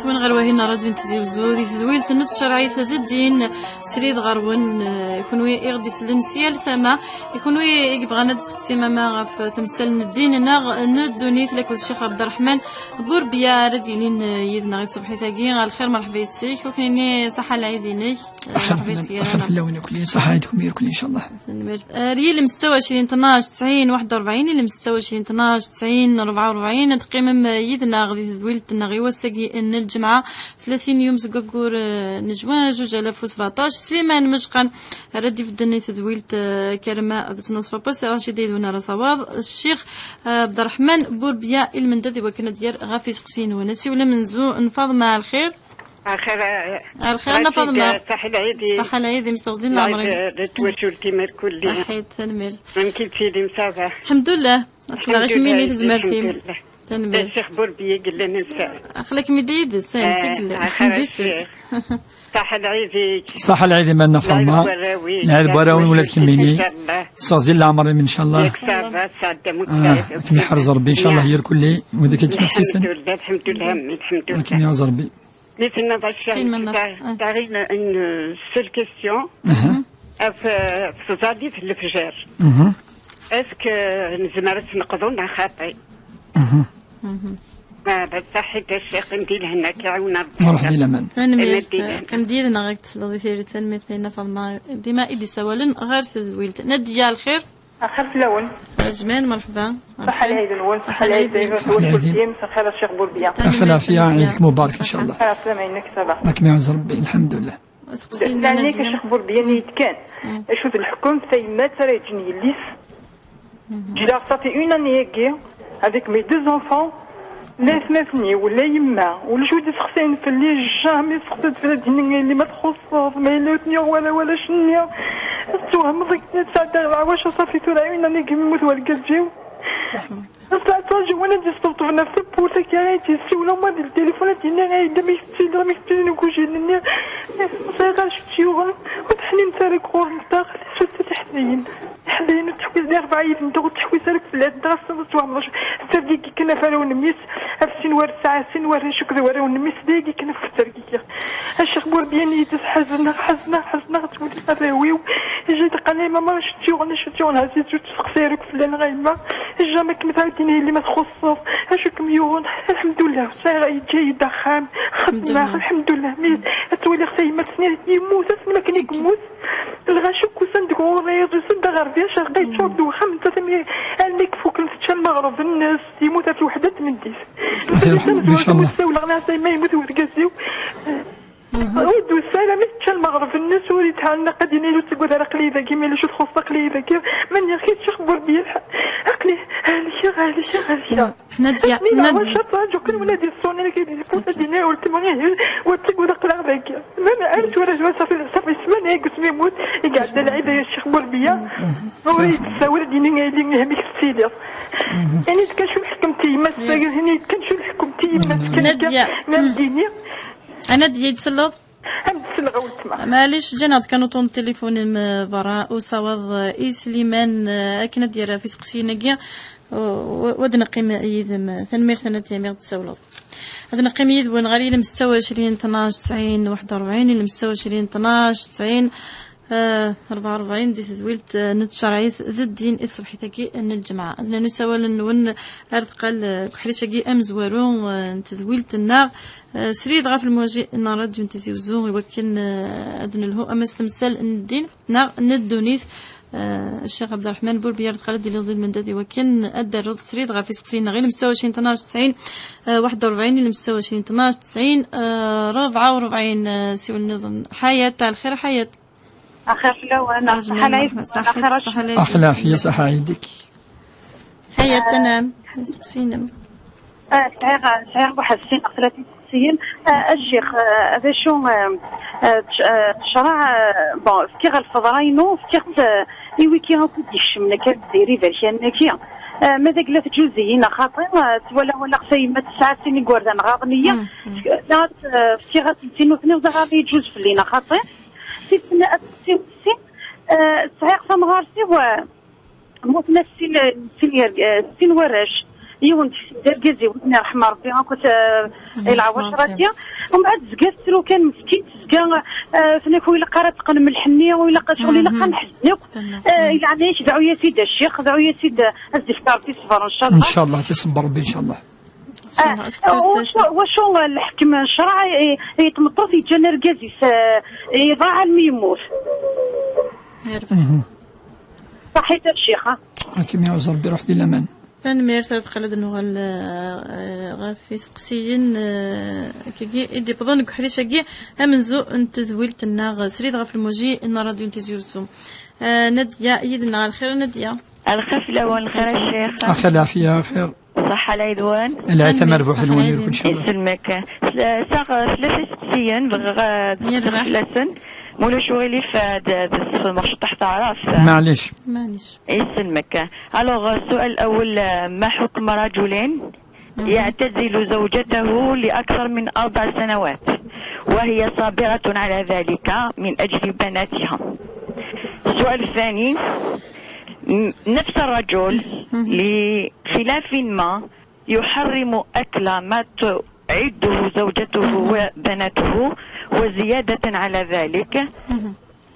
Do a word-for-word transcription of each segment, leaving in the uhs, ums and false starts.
Win ɣer wahin n Radyu n Tizi Wezzu, di tedwilt n tcerɛit d ddin, srid ɣer-wen, eh, i kunwi i ɣ-d-isellen si yal tama, i kunwi i yebɣan ad d-tseqsim ama ɣef temsal n ddin neɣ n ddunit, lakked Ccix Abderrahman Bourbiya ara d-yilin, eh, yid-neɣ i tṣebḥit-agi. Lxir, merḥba yes-k, ur k-nini saḥa lɛid-inek. Axir fell-, axir fell-awen akk, ṣaḥa i tkun yakk, incallah. Tanemmirt. Ar yilem setta u ɛecrin tnac tesɛin waḥed u rebɛin, yilem setta u ɛecrin tnac tesɛin rebɛa u rebɛin, ad teqqimem yid-neɣ di tedwilt-nneɣ i wass-agi n lǧemɛa, tlatin yum seg waggur, eh, n juin, zuǧ alaf u sbeɛṭac. Sliman Mejqan ara d-ibedden i tedwilt, eh, Karma d Tnaṣfa Pas, Racid Aydwen ara sawaḍ, Ccix, eh, Abderrahman Bourbiya i lmendad i wakken ad d-yerr ɣef iseqsiyen-nwen. Asiwel amenzu n Faḍma, lxir. Axir, eh, Ar lxir, Nna Faḍma. Saḥa lɛid-ik. Saḥa lɛid-im, steɣzin leɛmer-im. Lɛid, eh, d twacult-im irkelli. Saḥit, tanemmirt. Amek i d-tilim, ça va? Lḥemdullah. Aql-aɣ Lḥemdullah, kemmini tezmert-im. Lḥemdullah. Tanemmirt. D Ccix Bourbiya i yellan ass-a. Aql-akem-id yid-s, eh, netta i yellan. Axir, d isem. Saḥa lɛid-ik. Saḥa lɛid-im a Nna Faḍma. Lɛid warraw-ik. Lɛid warraw-im ula d kemmini. Incallah. Steɣzin leɛmer-im, incallah. Yak ça va, tesɛeddam akk. Ah, ad kem-iḥrez Rebbi, incallah, irkelli, wid i k-yettmeḥsisen. Lḥemdullah, lḥemdullah, lḥemdullah. Ad kem-iɛuz Rebbi. Mi tenniḍ a Ccix, Sin mennaɣ. T'as, t'as une, une seule question. Aha. Ɣef, eh, tẓallit n lefjer. Mhm. Est-ce que nezmer ad tt-neqḍu neɣ xaṭi? Mhm. Ah, beṣṣaḥit a Ccix, qqim di lehna, k-iɛawen Rebbi. Ruḥ di laman. Tanemmirt. Qqim di lehna. Qqim d yid-neɣ, ad k-tesleḍ i tayri, tanemmirt a Nna Faḍma. Dima i d-isawalen ɣer tedwilt. Nadia, lxir? Axir fell-awen. Ɛejman, merḥba. Saḥa lɛid-nwen, saḥa lɛid-nwen. Saḥa lɛid-im, saxir a Ccix Bourbiya. Axir lɛafiya, ɛid-k mubarak, incallah. Axir slam ɛinek, ça va. Ad kem-iɛuz Rebbi, lḥemdullah. Aseqsi-nni n Nadia. Ccix Bourbiya, nni-yi-d kan. Mm. Acu d lḥekm, tayemmat ara yeǧǧen yelli-s? Mhm. Ǧǧiɣ ṣafi une année-agi avec mes deux enfants. La atmaten-iw, la yemma, ulac wi d-iseqsayen fell-i, jamais seqsant fell-i, ad d-inin yelli ma txuṣṣeḍ, ma yella ur ten-yuɣ wala, wala cenni. Tettwehmeḍ akken ad sɛeddaɣ leɛwaca, ṣafi tura une année-agi yemmut wergaz-iw. Ttṛaǧuɣ win ad d-yesṭebṭben ɣef tewwurt, akka ara yi-d-yessiwel, ama di ltilifun ad d-yini, ay, amek tettiliḍ, amek tettiliḍ deg ujin-nni? Ur sɛiɣ ara acu tt-yuɣen, ur teḥninemt ara ɣur-nteɣ, s wasa tiḥdayin. Tiḥdayin ur teḥwiz di rebɛa yid-nteɣ, ur teḥwiz ara fell-as, dɣa ass-a tettwehmeḍ. Tergigi kan ɣef warraw n mmi-s, ɣef sin warraw tesɛa, sin warrac akked warraw n mmi-s, dagi kan ɣef tergigi. A Ccix Bourbiya, nni-yi-d ḥezneɣ, ḥezneɣ, ḥezneɣ, ttwaliɣ arraw-iw. Ija d-qqaren, ay mama, acu tt-yuɣen, acu tt-yuɣen, ha-tt-id ur tt-sseqsay ara akk fell-aneɣ, a yemma. Ija ma kem-tɛawed-d yelli ma txuṣṣeḍ, acu kem-yuɣen? Lḥemdullah, sɛiɣ, yeǧǧa-yi-d axxam, xedmeɣ, lḥemdullah. Mi ad twaliɣ tayemmat-nni yemmut, ass n wakken i yemmut. Lɣaci akk usan-d ɣur-i, usan-d ɣer-i, acu ɣa yeččur-d uxxam, nettat almi, almi k-fuken tečča lmeɣreb-nnes, yemmut ɣef lweḥda n tmeddit. Xir, incallah. Sawleɣ, nniɣ-as, a yemma, yemmut wergaz-iw. Ur d-tusa ara mi tečča lmeɣreb-nnes, ur yetɛenneq, ad d-yini ur ttagad ara, aql-iyi dagi, ma yella acu txuṣṣeḍ, aql-iyi dagi. Ma nniɣ-ak-id, Ccix Bourbiya, aql-i helkeɣ, helkeɣ, helkeɣ. Nadia, Nadia. Ttṛaǧuɣ kan win ad d-yeṣṣun, ad d-yini weltma, ihi, ur ttagad, aql-aɣ dagi. Ma, ma, ar tura, tura, ṣafi, ṣafi ssmana deg wasmi yemmut, i iɛedda lɛid, a Ccix Bourbiya. Ur iyi-d-tessawel, ad d-yini a yelli, amek tettiliḍ? Ini-d kan acu n lḥekm n tyemmat, ini-d kan acu n lḥekm n tyemmat, kan akka, Nadia. Ma d-yini. Ad d-iyi-d-selleḍ? Ad d-selleɣ a weltma. Maɛlic, ǧǧan-aɣ-d kan uṭṭun n tilifun-im, eh, berra, usawaḍ, eh, i Sliman, eh, akken ad d-yerr ɣef iseqsiyen-agi, u-, u-, u ad neqqim yid-m. Tanemmirt a Nadia mi ɣ-d-tessawleḍ. Ad neqqim yid-wen ɣer yilem setta u ɛecrin tnac tesɛin waḥed u rebɛin, yilem setta u ɛecrin tnac tesɛin, eh, rebɛa u rebɛin, di tedwilt, eh, n tcerɛit d ddin i tṣebḥit-agi n lǧemɛa. Ad nernu isawalen-nwen ar deqqal, eh, deg uḥric-agi amezwaru, eh, n tedwilt-nneɣ. Eh, srid ɣef lmuhaji n Radyu n Tizi Wezzu, i wakken, eh, ad nelhu ama s temsal n ddin neɣ n ddunit. Eh, Ccix Abderrahman Bourbiya, ar deqqal ad d-tiliḍ di lmendad i wakken ad d-terreḍ srid ɣef iseqsiyen-nneɣ. Ilem setta u ɛecrin tnac tesɛin, eh, waḥed u rebɛin, ilem setta u ɛecrin tnac tesɛin, eh, rebɛa u rebɛin, eh, siwel nniḍen. Ḥayat, ɛelxir Ḥayat. Axir fell-awen, ṣaḥa lɛid, ṣaḥa lɛid. Axir lɛafiya, ṣaḥa ɛid-ik. Ḥayat, anɛam, iseqsiyen-im. Ah, sɛiɣ, sɛiɣ waḥed sin neɣ tlata iseqsiyen. Ah, a Ccix, ah, d acu, ah, ah, tc-, ah, ccṛeɛ, ah, bon, fkiɣ lfeḍra-inu, fkiɣ-tt, ah, i wiki akk i d-ikecmen akka deg Lezzayer iberkanen-agi. Ah, ma d agla tǧuz-iyi neɣ xaṭi, ah, twala, walaɣ tayemmat tesɛa sin igerdan ɣaḍen-iyi. Mm, mm. Fkiɣ-as, ah, fkiɣ-as-tt i nutni, ẓriɣ ad yeǧǧuz fell-i neɣ xaṭi. Si sin, ad sin, ah, sɛiɣ tamɣart-iw, ah, Mmuten-as sin, sin yerg-, eh, sin warrac. Yiwen tekcem-d argaz-iw, yerḥem Rebbi, akked, eh, i lɛawacrat-i. Umbeɛd tezga tettru kan, meskint, tezga, eh, tenna-k ur ilaq ara ad teqqnem lḥenni, ur ilaq ad, ur ilaq ad neḥzen akk. Eh, i leɛnaya-k, dɛu-yas-id a ccix, dɛu-yas-id, eh, ad s-d-ifk Rebbi ṣṣber, ncallah. Ncallah, ad tt-iṣebber Rebbi, ncallah. Ah, wacu, wacu, eh, lḥekem n ccṛeɛ i, i tmeṭṭut yeǧǧan argaz-is, eh, yeḍaɛ almi yemmut? Yerbeḥ. Ṣaḥit a ccix, ha? Akken iɛuzz Rebbi, ruḥ di laman. Tanemmirt, ad qqel ad nuɣal, eh, ɣef iseqsiyen, eh, akkagi i d-iwwḍen deg uḥric-agi amenzu n tedwilt-nneɣ, srid ɣef lmuji n ṛadyu n Tizi Uzzu. Eh, Nadia, yid-neɣ, a lxir a Nadia. Lxir fell-awen, lxir a ccix. Axir lɛafiya, axir. Ṣaḥḥa lɛid-wen. Lɛid tamerbuḥt-nwen i lkul, ncallah. Iselmek. Saɣ tlata iseqsiyen, bɣiɣ ad d-sqsiɣ fell-asen. Ma ulac uɣilif, ad, ad d-sxedmeɣ ciṭṭaḥ taɛrabt. Maɛlic. Maɛlic. Iselmek. Alors, السؤال الأول، ما حكم رجل يعتزل زوجته لأكثر من أربع سنوات وهي صابرة على ذلك من أجل بناتها؟ السؤال الثاني، م-، نفس الرجل لخلاف ما يحرم أكل ما تعده زوجته وبناته، وزيادة على ذلك،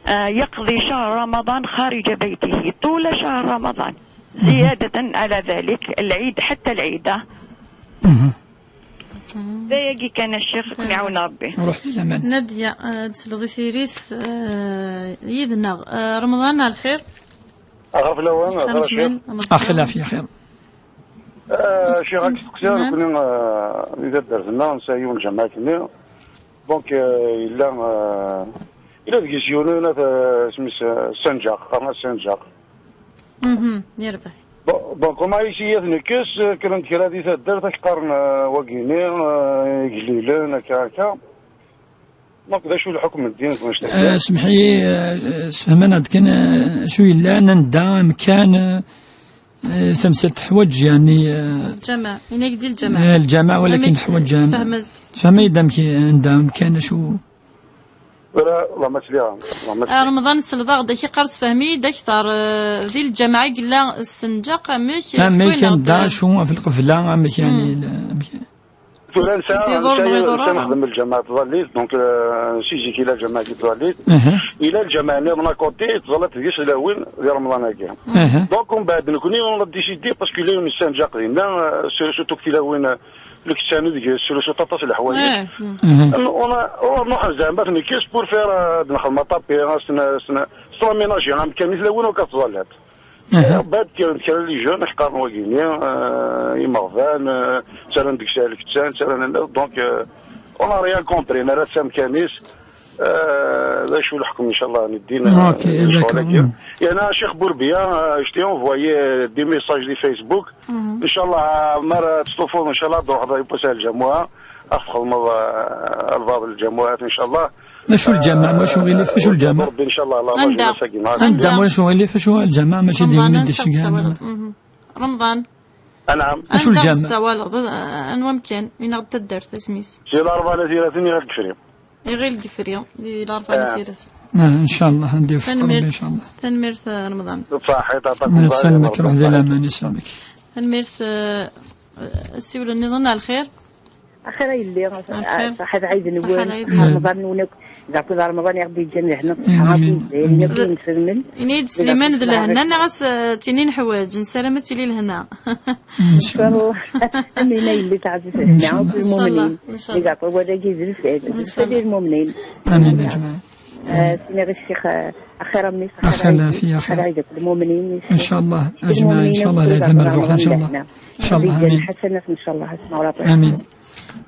آه، يقضي شهر رمضان خارج بيته طول شهر رمضان، زيادة على ذلك العيد حتى العيدة. D ayagi kan a ccix, ad ken-iɛawen Rebbi. Ruḥ di laman. Nadia, eh, ad tesleḍ i tiririt, eh, yid-neɣ. Eh, Remḍan, a lxir. Axir fell-awen, axir a ccix. Axir lɛafiya, axir. Eh, ccix, ad k-steqsiɣ, nekkni, eh, di taddart-nneɣ, nesɛa yiwen lǧameɛ akkenni. Donc, eh, yella, eh, yella deg-s yiwen, eh, isem-is, eh, Sanǧaq, qqaren-as Sanǧaq. Mhm, yerbeḥ. Bon, bon, comment ici ad nekkes, eh, kra n kra di taddart, ak qqaren, eh, wagini, eh, igellilen, akka, akka. Donc, d acu lḥukm n ddin deg wanect-agi? Eh, semḥ-iyi, eh, sfehman-aɣ-d kan, eh, acu yellan, anda, amkan, eh, eh, tamsalt teḥwaǧ, yani, eh, lǧameɛ, ini-ak di lǧameɛ. Eh, lǧameɛ, walakin teḥwaǧ, yani, sfehmez-d. Sfehmay-d amek, anda, amkan, acu? Wala, Allahumma salli ala, Allahumma salli. Eh, Remḍan, selḍeɣ-d ak iqqar sfehmi-yi-d akteṛ, eh, di lǧameɛ i yella Ssenǧaq, amek, eh, amek, anda, acu, ɣef lqebla, amek, yani, amek? Tura nesɛa, nesɛa, nesɛa nexdem lǧameɛ tẓallit, donc, euh, si zik ila lǧameɛ di tẓallit. Ila lǧameɛ niḍen à côté, tẓallat deg-s tilawin di Remḍan-agi. Donc, umbeɛd nekni, on a décidé, parce que la une Ssenǧaq dinna, euh, sur-, surtout tilawin, euh, leksan deg-s, sur-, surtout aṭas n leḥwayeǧ. On a, on a, zeɛma ad nekkes pour faire, euh, ad nexdem aṭapi, ad s-n-, s-n-, s-, aménager amkan i tilawin, akka tẓallat. Aha. Bad kra, kra les jeunes, ḥeqqaren wagini, euh, imeɣban, euh, ttarran deg-s lkettan, ttarran, donc, euh, on a rien contre, nara-tt amkan-is, euh, d acu leḥkem, inchallah, n ddin, euh, ok, d'accord. Yerna Cheikh Bourbia, euh, je t'ai envoyé, euh, des messages di Facebook. Inchallah, mi ara testufuḍ, inchallah, ad truḥeḍ yiwwas ar lǧamuɛa, ad txedmeḍ, euh, albaḍ n lǧamuɛat, inchallah. D acu lǧameɛ, ma acu ɣilif, acu lǧameɛ? Rebbi, inchallah, Allah anda? Anda, ma acu ɣilif, acu lǧameɛ, mačči d yiwen i d-iceggan. Remḍan. Anɛam. Acu lǧameɛ? Anda ɣ-tessawaleḍ? Anwa amkan? Ini-aɣ-d taddart, isem-is. Si Larebɛa n At Yiraten, Iɣil Gefri. Iɣil Gefri, di Larebɛa n At Yiraten. Ah, inchallah, ad d-yefk Rebbi, inchallah. Tanemmirt, a Remḍan. Ṣaḥit, ɛṭakum ṣaḥa. Yessalmek, ruḥ di laman, yessalmek. Tanemmirt, eh, eh, siwel nniḍen, a lxir. Axir a yelli, ṣaḥit ɛid-nwen, ṣaḥit ɛid-nwen. Remḍan-nwen akk, d akud Remḍan i ɣ-d-yeǧǧan lehna, ṣaḥa akk i Lezzayer, akk i yimselmen. Ini-d Sliman d lehna, neɣ ad s-, eh, tini neḥwaǧ, nessaram ad tili lehna. Inchallah. Amin a yelli, teɛzez lehna akk lmumnin. Inchallah. Iga wawal-agi d lfal, d lfal i lmumnin. Amin, a jmaɛ. Eh, sini ɣer ccix, eh, axir a mmi, axir a yelli, axir a ɛid akk lmumnin. Inchallah, a jmaɛ, inchallah, la tamerbuḥt, inchallah. Inchallah, amin. Ḥasanat, inchallah, asma Ṛebbi. Amin.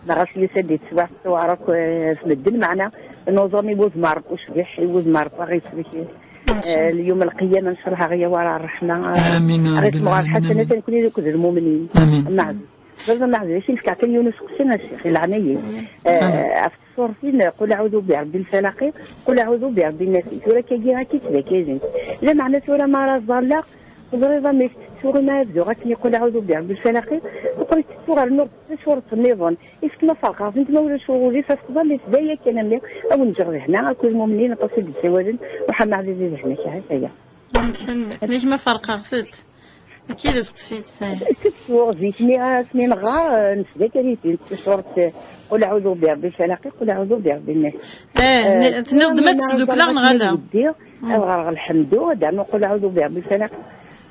Neɣ as yusa-d yettwaɣ-, yettwaɣ akk, eh, s medden, meɛna, nuẓam i wudem n Ṛebbi ucbiḥ, i wudem n Ṛebbi aɣ-yesbek, eh, liyum lqiyama, inchallah, aɣ-yawi ṛṛeḥma, eh, amin, aɣ-yesmeɣ ṛṛeḥma, atan nekkni akked lmumnin. Amin. Meɛna, baba Meɛdi, ad k-in-fkeɣ kan yiwen useqsi, a ccix, i leɛnaya-k. Eh, ɣef tṣurtin, qul aɛudu bi rebbi lfalaqi, qul aɛudu bi rebbi nnasi. Tura akkagi, akka-tt d akayzent. Lameɛna tura ma ara ẓalleɣ, teẓriḍ amek tettuɣ, ma ad bduɣ akken i qul aɛudu bi rebbi lfalaqi, uqri tettuɣ rnuɣ d tasuret nniḍen. Is ma ferqeɣ-tent, ma ulac uɣilif, ad tḍall-it d aya kan, a mmi, ad wen-ǧǧeɣ lehna, akked lmumnin, aṭas i d-ssawalen, Muḥemmed Ɛziz, di lehna-k, ha-t-aya. Tanemmirt. Nekk ma ferqeɣ-tent. Akka i d aseqsi n tesɛa. Ur zik-nni asmi neɣra, eh, nesda kan itin, suret, eh, qul aɛudu bi rabbil falaq, qul aɛudu bi rabbin nas. Eh, eh, ne-, tenniḍ-d ma tura tesdukleɣ neɣ ala? Ddiɣ, ad ɣreɣ lḥemdu, ad rnuɣ qul aɛudu bi rabbil falaq.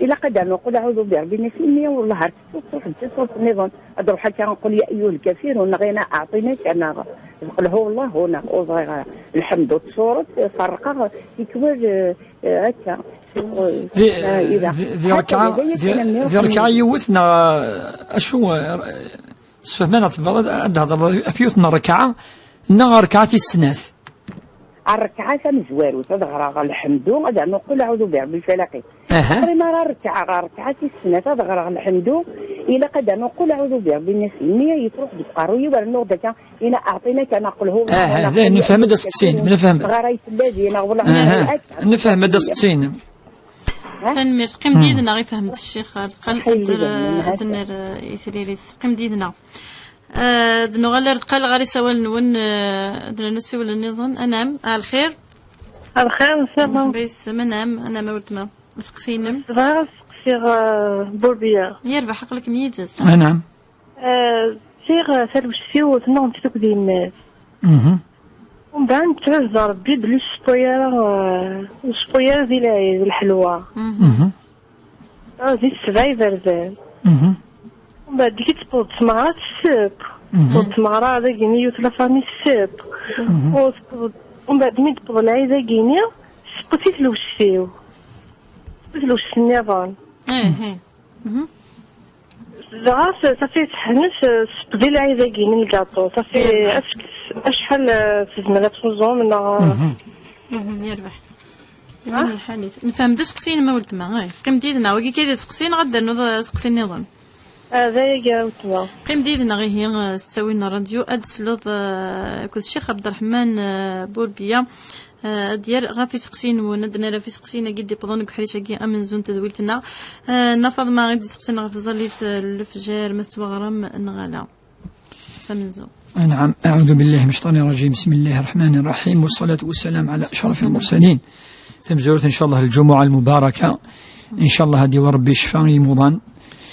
Ilaq ad rnuɣ qul aɛudu bi rabbin nas, imi wellah ar tettut, tettut, tettut nniḍen. Ad ruḥ akka, qul ya ayyuha lkafirun, neɣ ina aɛṭinak, neɣ d qul huwa Allahu, neɣ ur ẓriɣ ara. Lḥemdu d suret, ferqeɣ tikwal, eh, eh, akka. Di, eh, di, di ṛekɛa, di, di ṛekɛa yiwet neɣ, eh, acu, eh, sfehman ɣef tebɣiḍ ad d-hedreḍ ɣef yiwet n ṛekɛa neɣ ṛekɛa tis snat? Ṛekɛa tamezwarut, ad ɣreɣ lḥemdu, ad rnuɣ qul aɛudu bi rabbil falaq. Aha. Après, mi ara ṛekɛeɣ ɣer ṛekɛa tis snat, ad ɣreɣ lḥemdu, ilaq ad rnuɣ qul aɛudu bi rabbin nas, imi yettruḥ deg uqerruy-iw, rnuɣ-d akka, ina aɛṭinak, neɣ qul huwa Allahu, aha, neɣ dayen qul nefhem-d aseqsi-inem, nefhem. Ɣer ay tella din, neɣ wala, aha, nefhem-d aseqsi-inem. Tanemmirt. Qqim-d yid-neɣ, ifhem-d ccix, ar tqal ad d-nerr i tririt. Qqim-d yid-neɣ. Eh, ad nuɣal ar tqal ɣer isawal-nwen, eh, ad nernu asiwel nniḍen. Anɛam, a lxir. A lxir, nsama. Mṛeḥba yes-m, anɛam, anɛam a weltma. Aseqsi-inem? Bɣiɣ ad seqsiɣ, eh, Burbiya. Yerbeḥ, aql-ikem yid-s. Anɛam. Eh, sɛiɣ, eh, talwest-iw tennuɣ-tt akk d yemma-s. Mhm. Umbeɛd nettɛuzzu Rebbi belli ur s-tewwi ara, eh, ur s-tewwi ara di lɛid lḥelwa. Mhm. Ah, di ssebɛa iberdan. Mhm. Umbeɛd deg i d-tewweḍ tmeɣra tesseww. Mhm. Tewweḍ tmeɣra dagini yiwet la famille tesseww. Mhm. Ur tewweḍ, umbeɛd mi d-tewweḍ lɛid dagini, tesseww-it lwest-iw. Tesseww-it lwest nniḍen. Ih, ih. Mhm. Dɣa s-, safi teḥnet, eh, s-, di lɛid-agi n lgaṭu. Safi, eh, ac-, acḥal, eh, tezmer ad tuẓum, neɣ, eh, mhm. Mhm, yerbeḥ. Iban lḥal-it. Nefhem d aseqsi-inem a weltma. Ay, qqim-d yid-neɣ. Wagi kan d aseqsi neɣ ad d-ternuḍ aseqsi nniḍen? Ah, d ayagi a weltma. Qqim-d yid-neɣ ihi, eh, s ttawil n ṛṛadyu, ad d-tesleḍ, eh, akked Ccix Abderrahman, eh, Bourbiya. Eh, ad d-yerr ɣef iseqsiyen-nwen, ad d-nerr ɣef iseqsiyen-agi d-iwwḍen deg uḥric-agi amenzu n tedwilt-nneɣ. Eh, Nna Faḍma i d-iseqsin ɣef tẓallit, eh, n lefjer, ma tettwaɣrem neɣ ala. Iseqsi amenzu. نعم، أعوذ بالله من الشيطان الرجيم. بسم الله الرحمن الرحيم، والصلاة والسلام على أشرف المرسلين. Tamezwarut, إن شاء الله، الجمعة المباركة. إن شاء الله ad yawi Rebbi ccfa i yimuḍan.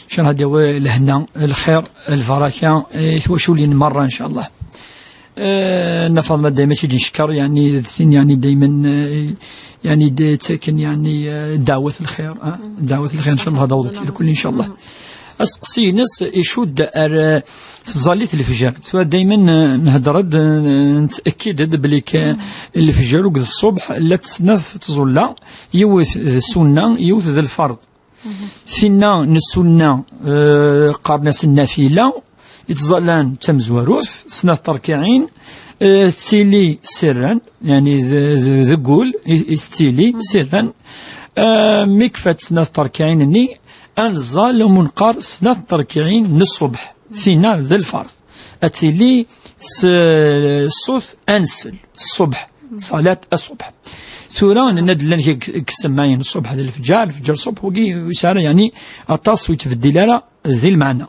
إن شاء الله ad yawi lehna, lxir, lbaraka i twaculin merra, إن شاء الله. Eh, Nna Faḍma dayma i d-ncekker, yeɛni, d tin, yeɛni, dayma, eh, yeɛni, d-, ttaken, yeɛni, eh, ddeɛwat lxir, ah, ddeɛwat lxir, إن شاء الله, ad awḍent irkelli, إن شاء الله. Aseqsi-ines icudd ar, eh, tẓallit lefjer. Tura dayma, eh, nhedder-d, eh, nettأكد-d belli k-, lefjer akked ṣṣubḥ llant snat tẓalla, yiwet d ssunna, yiwet d lferḍ. Tinna n ssunna, eh, qqaren-as nnafila, i ttẓallan d tamezwarut, snat terkiɛin, eh, tettili sirran, yeɛni d, d, deg wul i, i tettili sirran. Eh, mi kfat snat terkiɛin-nni, ad nẓall, umi neqqar snat terkiɛin n ṣṣubḥ, tinna d lferḍ. Ad tili s, ṣṣut ansel, ṣṣubḥ, ṣalat ṣṣubḥ. Tura, nenna-d llan kra deg, deg semmayen, ṣṣubḥ d lefjer, lefjer ṣṣubḥ, wagi ur yesɛi ara, yeɛni, aṭas ur yettbeddil ara di lmeɛna.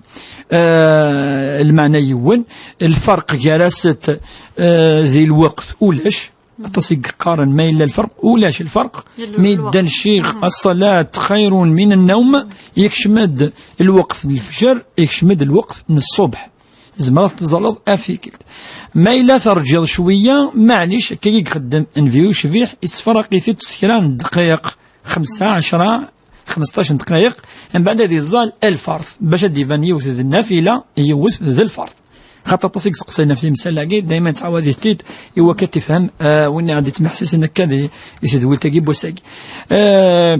Eh, lmeɛna yiwen, lferq gar-asent, eh, di lweqt ulac, aṭas i yeqqaren ma yella lferq, ulac lferq, mi yella ddan ccix, الصلاة خير من النوم, yekcem-d lweqt n lefjer, yekcem-d lweqt n ṣṣubḥ. Tzemreḍ ad teẓẓalleḍ afikel. Ma yella terǧiḍ cwiya, maɛlic, akka i ixeddem Nnbi ucbiḥ, yessefraq-it-id s kra n ddqayeq, xemsa, ɛecra, xmesṭac n ddqayeq, mbeɛd ad iẓẓal lferḍ, bac ad d-iban yiwet d nnafila, yiwet d lferḍ. Xaṭer aṭas i yesteqsayen ɣef timsal-agi, dayma nettɛawad-it-id, i wakka ad tifhem, eh, win i ɣ-d-ittmeḥsisen akka di, di tedwilt-agi n wass-agi. Eh,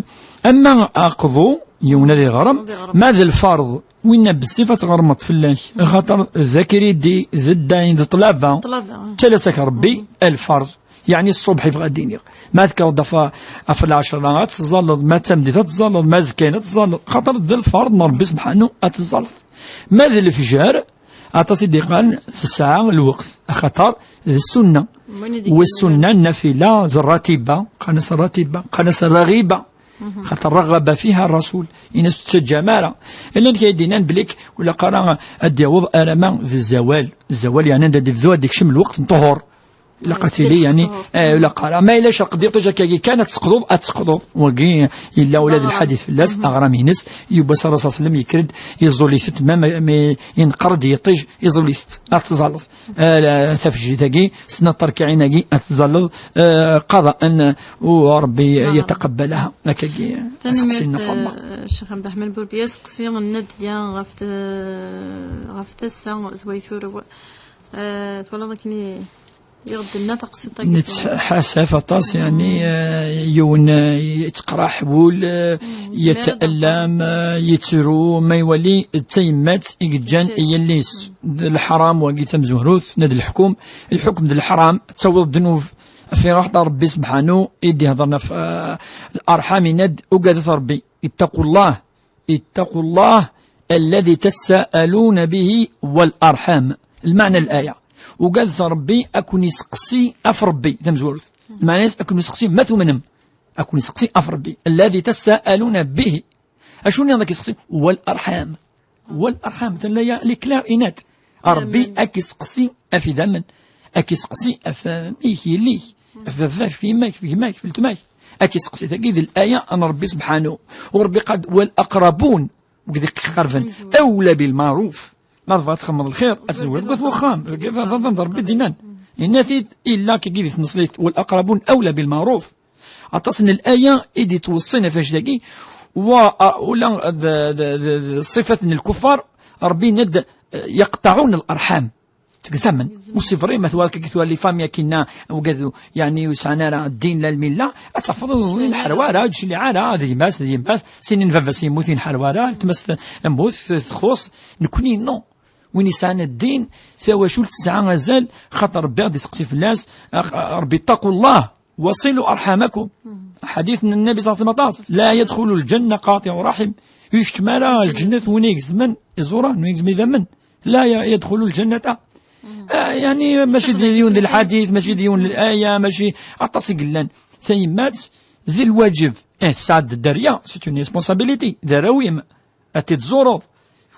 ama aqḍu, yiwen ad iɣrem, ad iɣrem, ma d lferḍ, winna bessif ad tɣermeḍ fell-ak, axaṭer d akridi, d ddayn, d ṭṭlaba, ṭṭlaba, ah, ttalas-ak Rebbi, mhm, lferḍ. Yeɛni ṣṣubḥ i bɣiɣ ad d-iniɣ. Ma tekkreḍ ɣef, ɣef lɛecṛa ad teẓẓalleḍ, ma d tameddit ad teẓẓalleḍ, ma azekka ad teẓẓalleḍ. Xaṭer d lferḍ n Rebbi subḥanu ad teẓẓalleḍ. Ma d lefjer, aṭas i d-iqqaren tesɛa lweqt, axaṭer d ssunna. Wis ssunna, nnafila, d ratiba, qqaren-as ratiba, qqaren-as raɣiba. Xaṭer raɣaba fiha Rasul, in-as ur tettaǧǧam ara. Llan kra i d-yennan belli k-, ur ilaq ara ad d-yaweḍ arama d zzawal. Zzawal yeɛni anda d-ibdu ad d-ikcem lweqt n ṭṭuhur. Ilaq ad tili, yani, eh, ilaq ara. Ma yella creq d yiṭij akkagi kan ad teqḍuḍ, ad teqḍuḍ. Wagi yella ula d lḥadit fell-as, aɣram-ines, yiwwas ara s aslem yekker-d, yeẓẓul-itent, ma, ma, ma yenqer-d yiṭij, yeẓẓul-itent. Ad teẓẓaleḍ. Eh, la, tafejrit-agi, snat terkiɛin-agi, ad teẓẓaleḍ, eh, qada'an, u Ṛebbi yataqabbalaha. Akkagi, aseqsi n Nna Faḍma. Tanemmirt, eh, Ccix Amdaḥman Burbiya, aseqsi n Nadya ɣef ta-, ɣef tasa twayt ur-, eh, twalaḍ akken i Yeɣ-d-tenna taqsiṭ-agi. Nettḥasaf aṭas, yani, eh, yiwen, eh, yettqraḥ wul, eh, yetɛellam, eh, yettru, ma iwali d tayemmat i yeǧǧan i yelli-s. D leḥram wagi tamezwarut, nna d leḥkum. Leḥkum d leḥram, tettawiḍ ddnub. Ɣef iɣaṭ Ṛebbi sebḥanu i d-iheḍren ɣef, eh, larḥam, yenna-d ugadet Ṛebbi. Ittaqu Allah. Ittaqu Allah alladhi tasaaluna bihi wal arḥam. Lmeɛna n laya. Ugadet Ṛebbi ad ken-iseqsi ɣef Ṛebbi, tamezwarut. Lmeɛna-is ad ken-iseqsi ma tumnem. Ad ken-iseqsi ɣef Ṛebbi. Alladhi tasaaluna bihi. Acu nniḍen ad k-iseqsi? Wal arḥam. Wal arḥam. Atan laya, li clair et net. Ṛebbi ad k-iseqsi ɣef idammen. Ad k-iseqsi ɣef, eh, mik, yelli-k, ɣef baba-k, ɣef yemma-k, ɣef gma-k, ɣef weltma-k. Ad k-iseqsi. Tagi d laya n Ṛebbi sebḥanu. U Ṛebbi qal wal aqrabun. Wid i k-iqerben. Awla bil maɛruf. Ma tebɣa txemmeḍ lxir, ad tezwireḍ deg wat wexxam. D Ṛebbi d-yennan. Yenna-t-id, illa kagi di tneṣlit, wal aqrabun awla bil maɛruf. Aṭas n laya i d-yettweṣṣin ɣef wannect-agi, wa, a, ula d, d, d, d ṣṣifat n lkuffar, Ṛebbi yenna-d, eh, yaqṭaɛun al-arḥam. Ttgzamen. Ur c'est vrai, ma twala kagi tura les familles akkinna, wigad, yani, ur sɛan ara ddin la lmilla, ad tafeḍ ur ẓrin ḥerwa ara, ur d-cliɛin ara, d gma-s, d yemma-s, sinin baba-s yemmut, ur ḥerwa ara, letma-s temmut, txuṣ, nekkni, non. Win yesɛan ddin, tawacult tesɛa azal, xaṭer Ṛebbi ad d-iseqsi fell-as, ax-, Ṛebbi, اتقوا الله وصلوا أرحامكم. Ḥadit n Nnabi ṣalla Llahu ɛalayhi wa sallam aṭas, لا يدخل الجنة قاطع رحم. Ur ikeččem ara lǧennet win igezmen iẓuran, win igezmen idammen. لا ي-، يدخل الجنة. Ah, yani, mačči d yiwen d lḥadit, mačči d yiwen n laya, mačči aṭas i yellan. Tayemmat, d lwaǧeb. Eh, tesɛa-d dderya, c'est une responsabilité, d arraw-im. Ad t-id-tẓureḍ.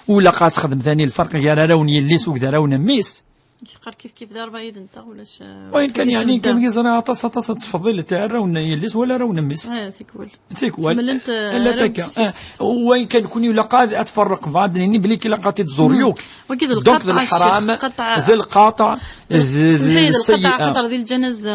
U ilaq ad texdem tani lferq gar arraw n yelli-s u d arraw n mmi-s. Teqqar kif kif d arba yid-nteɣ, ulac, eh, wayen kan, yani, kan yeẓra aṭas, aṭas ad tfeḍil arraw n yelli-s wala arraw n mmi-s. Eh, tikwal. Tikwal. Ḥemmlent, eh, arraw akka. Eh, wayen kan, kuni ilaq ad, ad tferreq, ad nini belli ilaq ad t-id-tẓur yakk. Wagi d donc, d lqaṭa, leḥram, d lqaṭa, d, d, d lqaṭa, xaṭer di lǧanaza,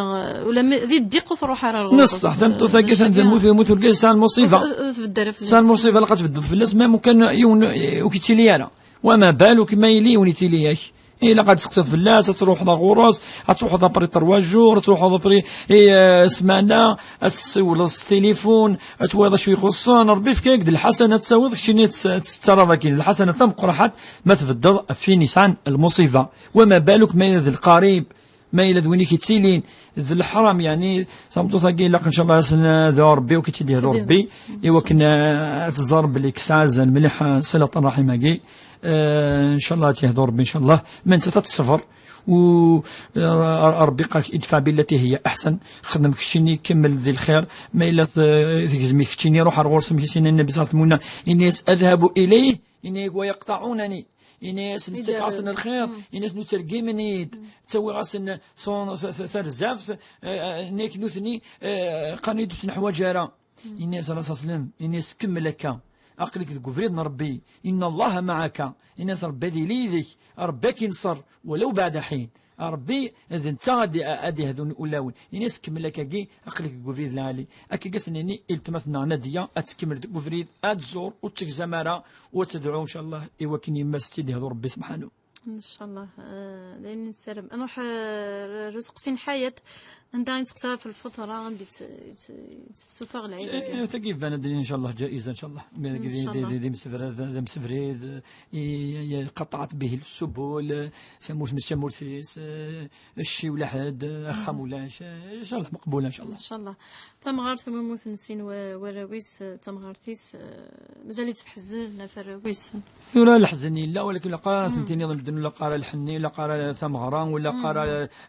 ula mi, di ddiq ur truḥ ara ɣur-s. Neṣṣeḥ, tameṭṭut-agi, eh, atan temmut, yemmut urgaz, yesɛa lmuṣiba. Ur, ur, ur tbedder fell-as. Yesɛa lmuṣiba, ilaq ad tbeddel fell-as, même kan yiwen, eh, ur k-yettili ara. Wa ma baluk ma yili yiwen yettili-ak. Ilaq ad tseqsiḍ fell-as, ad truḥeḍ ɣur-s, ad truḥeḍ après trois jours, ad truḥeḍ après, eh, ssmana, ad tessiwleḍ s tilifun, ad twaliḍ acu ixuṣṣen, Ṛebbi yefka-yak-d lḥasana ad tawiḍ, keččini ad tt-, ad tettarraḍ akkin. Lḥasana tameqqraḥat, ma tbeddeḍ ɣef win yesɛan lmuṣiba. Wa ma baluk ma yella d lqarib, ma yella d win i k-yettilin, d leḥram, yani, tameṭṭut-agi ilaq, ncallah, ad s-nedɛu Ṛebbi, u k-id-yehdu Ṛebbi, i wakken, eh, ad tẓer belli tesɛa azal mliḥ, eh, ṣilat ṛṛaḥim-agi. Eh, ncallah ad tt-yehdu Ṛebbi, ncallah. Ma nettat ad teṣber, u, eh, Ṛebbi qal-ak ادفع بالتي هي أحسن, xdem keččini, kemmel di lxir, ma yella t-, tegzem-ik keččini, ruḥ ar ɣur-s, amek i s-yenna Nnabi ṣalla Llahu ɛalayhi wa sallam, yenna-yas اذهبوا إليه, yenna-yak ويقطعونني. Ini-asen, ttakaɣ-asen lxir, ini-asen ur ttergimen-id, ttawiɣ-asen ton-, t-, t-, tarzaft, eh, eh, nekk nutni, eh, qqaren-iyi-d ur tt-neḥwaǧ ara. Ini-as, Ṛṛasul ṣalla Llahu ɛalayhi wa sallam, ini-as, kemmel akka, aql-ik deg ubrid n Ṛebbi, إن الله معك, ini-as, Ṛebbi ad yili yid-k, Ṛebbi ad k-inṣer, ولو بعد حين. Ṛebbi d netta ad, ad d-yehdun ulawen. Ini-as, kemmel akkagi, aql-ik deg ubrid lɛali. Akkagi ad s-nini i weltma-tneɣ Nadiya, ad tkemmel deg ubrid, ad tẓur, ur tt-tegzam ara, u ad tedɛu, ncallah, i wakken yemma-s ad tt-id-yehdu Ṛebbi subḥanu. Ncallah, eh, d ayen i nessaram. Ad nruḥ, eh, ar useqsi n Ḥayat, anda i nettqeṣṣir ɣef lfeṭra, anda i tt-, i tt-, i tt-tessufeɣ lɛid-agi. Eh, tagi iban ad d-nini, ncallah, ǧaiza, ncallah. Ncallah. D, d, d, d imsebred, d imsebrid, i, i, قطعت به السبل, tamurt mačči tamurt-is, eh, cci ulaḥed, axxam ulac, eh, ncallah, meqbula, ncallah. Ncallah. Tamɣart, tamumut n sin wa-, warraw-is, eh, tamɣart-is, eh, mazal-itt tḥezzen ɣef warraw-is. Tura leḥzen yella, walakin ilaq ara sen-tiniḍ i medden, ilaq ara lḥenni, ilaq ara tameɣra, ilaq ara,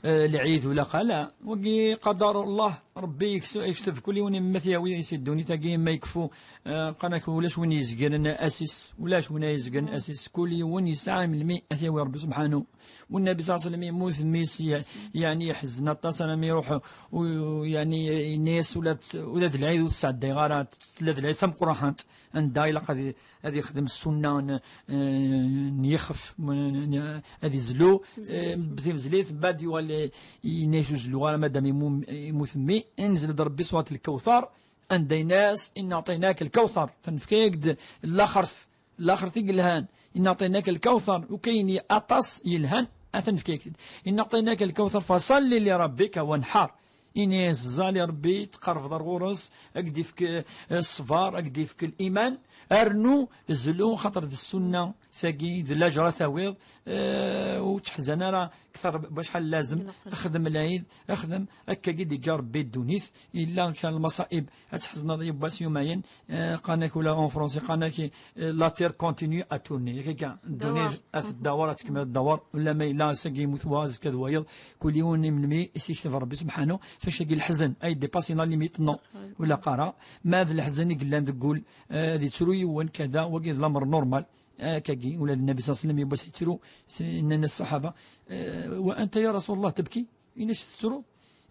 eh, lɛid, ilaq ara, wagi qadar Allah. Rebbi yeksu-, yekteb kul yiwen imma t-yawi si ddunit-agi, imma yekfu. Eh, qqaren-ak ulac win yezgren asis, ulac win ay yezgren asis, kul yiwen yesɛa melmi ad t-yawi Rebbi subḥanu. Wennabi ṣalla Llahu ɛalayhi wa sallam yemmut mmi-s, ya-, yeɛni yeḥzen aṭas, alammi iruḥ, u-, yeɛni yenna-yas ula d, ula d lɛid ur tesɛeddayeɣ ara, tella d lɛid tameqqrant, anda ilaq ad i-, ad yexdem ssunna n, eh, n yixef, n, n, ad izlu, eh, timezlit, mbeɛd yuɣal, eh, yenna-yas ur zelluɣ ara madam imu-, yemmut mmi, inzel-d Rebbi surat Lkawtar, anda yenna-yas, "Inna aɛṭaynak lkawtar", ad nefk-ak-d laxert, laxert i yelhan, "Inna aɛṭaynak lkawtar", u kayen aṭas yelhan, ad t-nefk-ak-d. "Inna aɛṭaynak lkawtar, fasalli li rabbika wanḥar." Ini-as, ẓẓal i Rebbi, tqerrbeḍ ar ɣur-s, ad k-d-ifk, eh, ṣṣber, ad k-d-ifk liman, rnu zlu, xaṭer d ssunna, tagi, d laǧer ara tawiḍ, eh, ur ttḥezan ara kter, wacḥal lazem, xdem lɛid, xdem, akka i d-iǧǧa Rebbi ddunit, illa kan lmaṣaib, ad tḥezneḍ yiwwas yumayen, eh, qqaren-ak ula en français, qqaren-ak, eh, la terre continue à tourner, akka, ddunit ad tdawar, ad tkemmel ad tdawar, ula ma yella ass-agi yemmut wa, azekka d wayeḍ, kul yiwen i melmi i s-yekteb Rebbi subḥanu, fac-agi leḥzen, ay dépassé la limite, non, ula qara, ma d leḥzen i yellan deg wul, eh, ad yettru yiwen, kada, wagi d lamer normal, akkagi, ula d Nnabi ṣalla Llahu ɛalayhi wa sallam yiwwas yettru, nnan-as ṣṣaḥaba, eh, "Wa anta ya Rasulullah tebki?" Ini-as, "Tettruḍ?"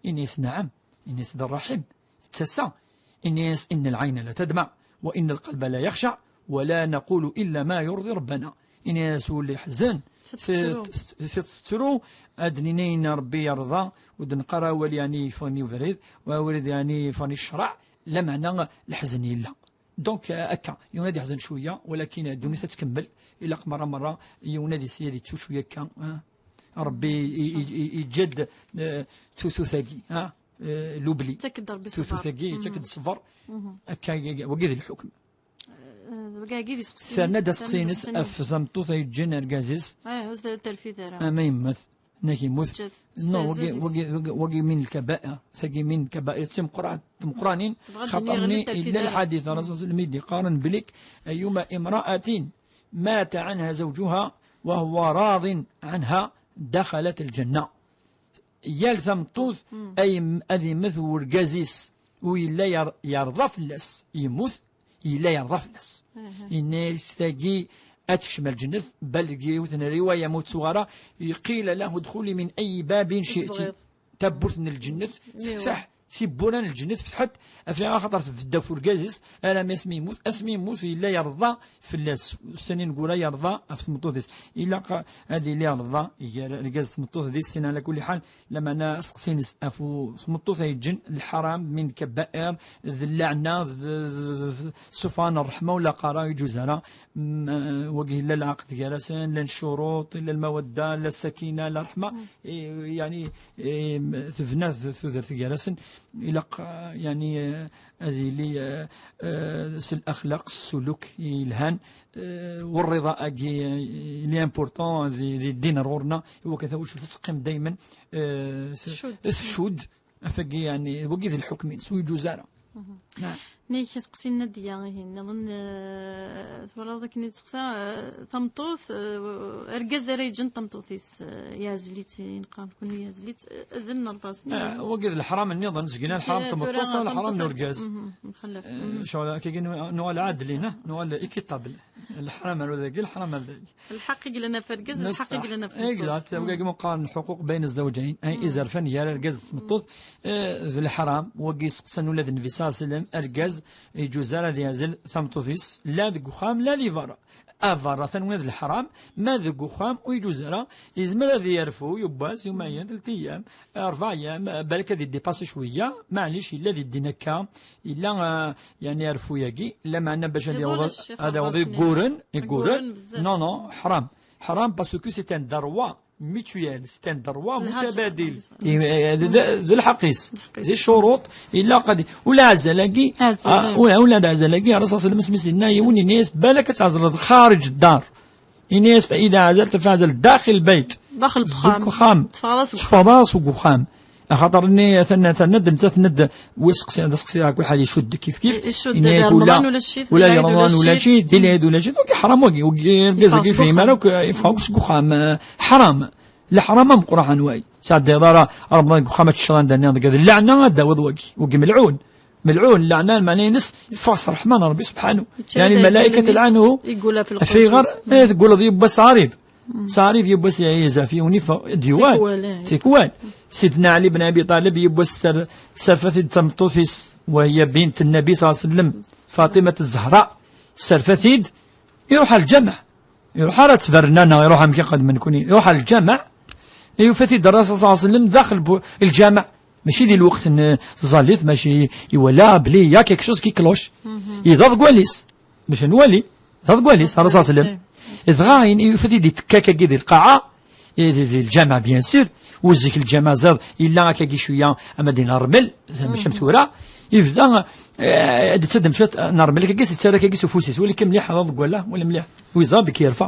Ini-as, "Naɛam." Ini-as, "D rraḥim, d tasa." Ini-as, "Inna lɛayna la tadma, wa inna lqalba la yaxsha, wa la naqulu illa ma yurḍi rabbana." Ini-as, "Ul iḥzen, tettru, tettru, ad d-nini ayen Rebbi yerḍa, ur d-neqqar awal yeɛni yeffɣen i ubrid, u awal yeɛni yeffɣen i ccreɛ, lameɛna leḥzen yella." Donc, euh, akka, yiwen ad yeḥzen cwiya, walakin, euh, ddunit ad tkemmel, ilaq merra merra, yiwen ad is-, ad yettu cwiya akka, ah. Rebbi i, i, i, yeǧǧa-d, euh, tutut-agi, ah, euh, l'oubli. Yettak-d Rebbi ṣṣber. Tutut-agi, yettak-d ṣṣber. Akka, wagi d lḥukm. Euh, wagi d iseqsiyen. Terna-d aseqsi-ines ɣef tmeṭṭut ay yeǧǧan argaz-is. Ah, ur terfid ara. Ama yemmet. Nag yemmut. Non, wagi, wagi, wagi, wagi min lkabair. Tagi min lkabair. Timeqra-, timeqranin. Xaṭer mi yella lḥadit, Rasul sallam i d-iqqaren belli, "Ayyuma imra'atin mata anha zawjuha wa huwa radin anha dakhalat al-jannah." Yal tameṭṭut ay m-, ad yemmet urgaz-is u yella yer-, yerḍa fell-as, yemmut, yella yerḍa fell-as. Yenna-yas tagi ad tekcem ar lǧennet, bal deg yiwet n riwaya ma ur ttuɣ ara, qila lahu udxuli min ayi babin shi'ti. Tawwurt n lǧennet tefteḥ, tiwwura n lǧennet fetḥet, af-, axaṭer tbedd ɣef urgaz-is, alammi asmi yemmut, asmi yemmut yella yerḍa fell-as, ussan ineggura yerḍa ɣef tmeṭṭut-is. Ilaq ad yili yerḍa gar argaz d tmeṭṭut di sin, ɛla kulli ḥal, lameɛna aseqsi-ines ɣef u-, tmeṭṭut ay yeǧǧen lḥaram min lkabair, d lleɛna, d, d, d, d ṣṣufan n ṛṛeḥma ur laqara, ur yeǧuz ara. Mm, eh, wagi yella lɛaqed gar-asen, llan ccuruṭ, yella lmawadda, yella ssakina, yella ṛṛeḥma. Eh, yeɛni, eh, tebna t-, tudert gar-asen. Ilaq, eh, yeɛni, eh, ad yili, eh, eh, s laxlaq, s ssuluk yelhan, eh, u rriḍa-agi, eh, il est important di, di ddin ar ɣur-nneɣ, i wakken tawacult ad teqqim daymen, eh, s-, tcudd. Tcudd. Afagi, yeɛni, wagi d lḥukm-ines, ur yeǧuz ara. Naɛam. Nnig aseqsi n Nadia, ihi, nniḍen, eh, twalaḍ akken i d-teqsa, eh, tameṭṭut, eh, argaz ara yeǧǧen tameṭṭut-is, eh, yeɛzel-itt, i neqqar nekkni yeɛzel-itt, eh, azal n ṛebɛa snin. Eh, wagi d leḥram nniḍen, zegna leḥram n tmeṭṭut, leḥram n urgaz. Mxallaf. Eh, ccɣel akkagi nu-, nuɣal ɛadlin, eh, nuɣal équitable. Leḥram ar dagi, leḥram ar dagi. Lḥeqq i yellan ɣef urgaz, lḥeqq i yellan ɣef tmeṭṭut. Exact, wagi ma qqaren lḥuquq bayna zzawjayn, ay izerfan gar argaz d tmeṭṭut, eh, d leḥram, wagi seqsan ula d Nnbi ṣalla Llahu ɛalayhi wa sallam, argaz yeǧuz ara ad yeɛzel tameṭṭut-is, la deg uxxam, la di berra. A berra, tanwiḍ d leḥram, ma deg uxxam, ur yeǧuz ara, yezmer ad yerfu, yiwwas, yumayen, telt ayyam, ṛebɛa ayyam, balak ad idipasi cwiya, maɛlic, yella di ddin akka, yella, eh, yeɛni arfu-yagi, lameɛna bac ad yaweḍ, ad yaweḍ iguren, iguren, non, non, ḥram. Ḥram parce que c'est un droit mutuel, c'est un droit mutabadil. I, eh, d, d, d lḥeqq-is. D ccuruṭ, ilaq ad, ula azal-agi, ah, ula, ula d azal-agi, Rasul ṣalla Llahu ɛalayhi wa sallam, asmi s-yenna yiwen, yenna-yas, balak ad tɛezleḍ xariǧ ddar. Yenna-yas, فإذا عزلت فاعزل داخل البيت. Daxel uxxam. Deg uxxam. Teffɣeḍ-as deg uxxam. Teffɣeḍ-as deg uxxam. Axaṭer-nni, atan, atan, nettat, ned, wi seqsi, d aseqsi, ɣer kul ḥal, icudd kif kif. Icudd, yenna-yak, di Remḍan ula, ula d cci, ula di Remḍan ula d cci, di lɛid ula d cci. Donc, ḥram wagi, wagi, argaz-agi fehim ara, yeffeɣ akk seg uxxam, eh, ḥram. Leḥram ameqqran way. Sɛeddayeḍ ara Remḍan deg uxxam ad teččeḍ anda nniḍen deg ad lɛna ad d-tawiḍ wagi. Wagi melɛun. Melɛun, lɛna, lmeɛna-ines, yeffeɣ s ṛṛeḥma n Ṛebbi subḥanu. Yeɛni lmalayka telɛanu. Ayɣer? Eh, tegguleḍ yiwwas Ɛrib. Sɛrib yiwwas Ɛizaf, yiwen iffeɣ, d yuwan. Tikwal, eh. Tikwal. Sidna Ɛli ben Abi Ṭalib yiwwas ter-, serfet-id tameṭṭut-is, وهي بنت النبي صلى الله عليه وسلم، فاطمة الزهراء. Serfet-id, iruḥ ɣer lǧameɛ. Iruḥ ara ttberna neɣ iruḥ amek iqeddmen kuni. Iruḥ ɣer lǧameɛ, yufa-t-id Ṛṛasul صلى الله عليه وسلم daxel bu-, lǧameɛ. Mačči di lweqt n tẓallit, mačči iwala bli ya quelque chose qui cloche. Iḍa deg wallis. Mačči nwali. Iḍa deg wallis, Ṛṛasul صلى الله عليه وسلم. Dɣa in-, yufa-t-id ittekka akkagi di lqaɛa, i di, di lǧameɛ, bien sûr. U zik lǧameɛ ziḍ, yella akkagi cwiya, ama din rrmel, mačči am tura. Yebda, eh, ad d-ittaddem cwiṭ n rrmel akkagi, s-, yettarra akkagi s ufus-is. Wali kan mliḥ, iḍa deg walla, wali mliḥ. U iẓra belli yerfa.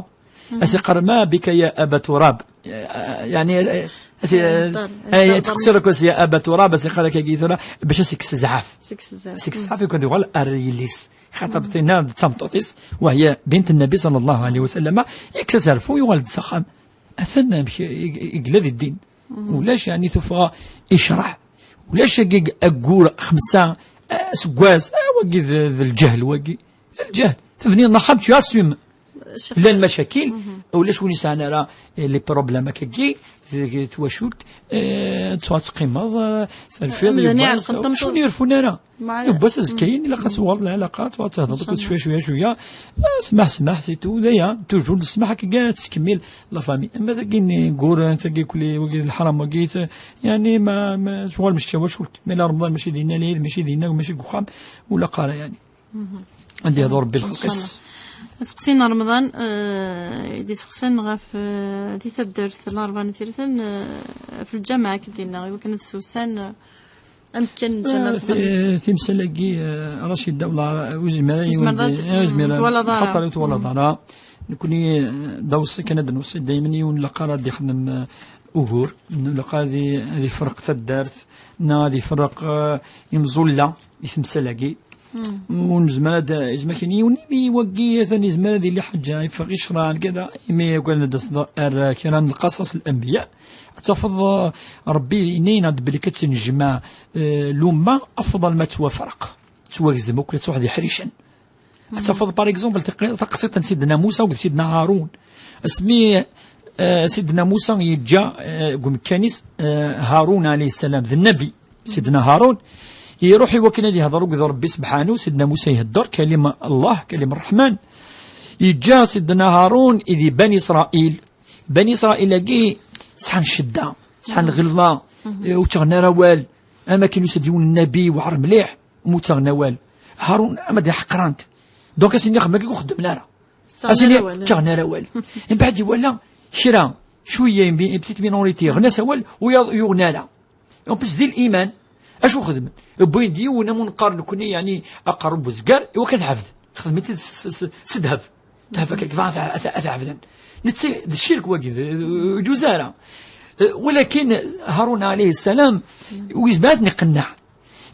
As-iqqar: "ما بك يا أبا تراب؟" Eh, yeɛni, eh, as-, eh, yettqeṣṣir akk-as ya Aba Turab, as-iqqar akkagi tura, bac as-ikkes zzɛaf. As-ikkes zzɛaf. As-ikkes zzɛaf, yukan yuɣal ar yelli-s. Xaṭer tinna d tameṭṭut-is, وهي بنت النبي صلى الله عليه وسلم, yekkes azerfu, yuɣal-d s axxam. Atan amek i, i, i yella di ddin. Ulac, yeɛni, tuffɣa i ccreɛ. Ulac agi aggur xemsa, eh, aseggas, eh, wagi d, d lǧehl, wagi. D lǧehl. Tebniḍ axxam, tu assumes. Llan lmacakil, ulac win yesɛan ara, eh, les problèmes akkagi, deg twacult, eh, tura teqqimeḍ, eh, terfiḍ, amdan yiwwas, iɛelqen tameṭṭut. Cun yerfun ara. Yiwwas azekka-yin, ilaq ad tuɣaleḍ lɛalaqa, tura ad tehdeḍ akked cwiya, cwiya, cwiya. Eh, smaḥ, smaḥ, c'est tout, d aya, toujours d ssmaḥ, akkagi ad tettkemmil la famille. Ama tagi-nni, gur, tagi kulli, wagi d leḥram, wagi, t-, yeɛni ma, ma tuɣal mačči d tawacult. Ma yella Remḍan mačči dinna, lɛid mačči dinna, mačči deg uxxam, ur ilaq ara, yeɛni. Ad d-yehdu Rebbi lxelq-is. Aseqsi n Remḍan, eh, i d-iseqsan ɣef, eh, di taddart Larebɛa n At Yiraten, eh, ɣef lǧameɛ akken d-yenna, i wakken ad ssewsan, eh, amekkan n lǧameɛ. Eh, ti-, timsal-agi, eh, Racida, wala ur yezmir ara yiwen, ur yezmir ara, twalaḍ ara. Xaṭer ur twalaḍ ara. Nekni, eh, d awṣi kan ad d-newṣi, daymen yiwen ilaq ara ad d-ixdem, eh, ugur, neɣ ilaq ad i-, ad ifreq taddart, neɣ ad ifreq, eh, imẓulla i temsal-agi. Ur nezmer ad, yezmer kan yiwen imi wagi atan yezmer ad yili ḥaǧa yeffeɣ i ccreɛ, kada, imi ugaden ad d-taseḍ ar kra n lqasas n lanbiya, ad tafeḍ, eh, Rebbi yenna-aneɣ-d belli ad tt-nejmeɛ, eh, lumma afḍal ma tettwafreq, tettwagzem akk, ad truḥ d iḥricen. Ad tafeḍ, par exemple, taqi-, taqsiṭ n Sidna Musa akked Sidna Harun. Asmi, eh, Sidna Musa yeǧǧa, eh, deg umekkan-is, eh, Harun alayhi ssalam, d nnabi. Sidna Harun iruḥ i wakken ad yehder akked Rebbi sebḥanu. Sidna Musa ihedder, kalim Allah, kalim Ṛṛeḥman. Yeǧǧa Sidna Harun i di Bani Isṛayil. Bani Isṛayil-agi sɛan ccedda, sɛan lɣelḍa, eh, ur ttaɣen ara awal. Am akken yusa-d yiwen nnabi weɛṛ mliḥ, ur ttaɣen awal. Harun ama d iḥeqran-t. Donc, asen-nni xedmen akka ur xeddmen ara. Asen-nni ttaɣen ara awal. Mbeɛd iwala kra, cwiya, une petite minorité, ɣnan-as awal, u yaḍ-, yuɣen ara. En plus, di liman, acu xedmen? Wwin-d yiwen am uneqqar nekni, yeɛni aqerrub uzgar, i wakken ad t-ɛebden. Xedmen-t-id s, s, s, s ddheb. Ddheb akka, kfa ad t-, ad t-, ad t-ɛebden. Netta d ccirk wagi, d, d, ur yeǧuz ara. Eh, walakin Harun alayhi ssalam, ur yezmir ad ten-iqenneɛ.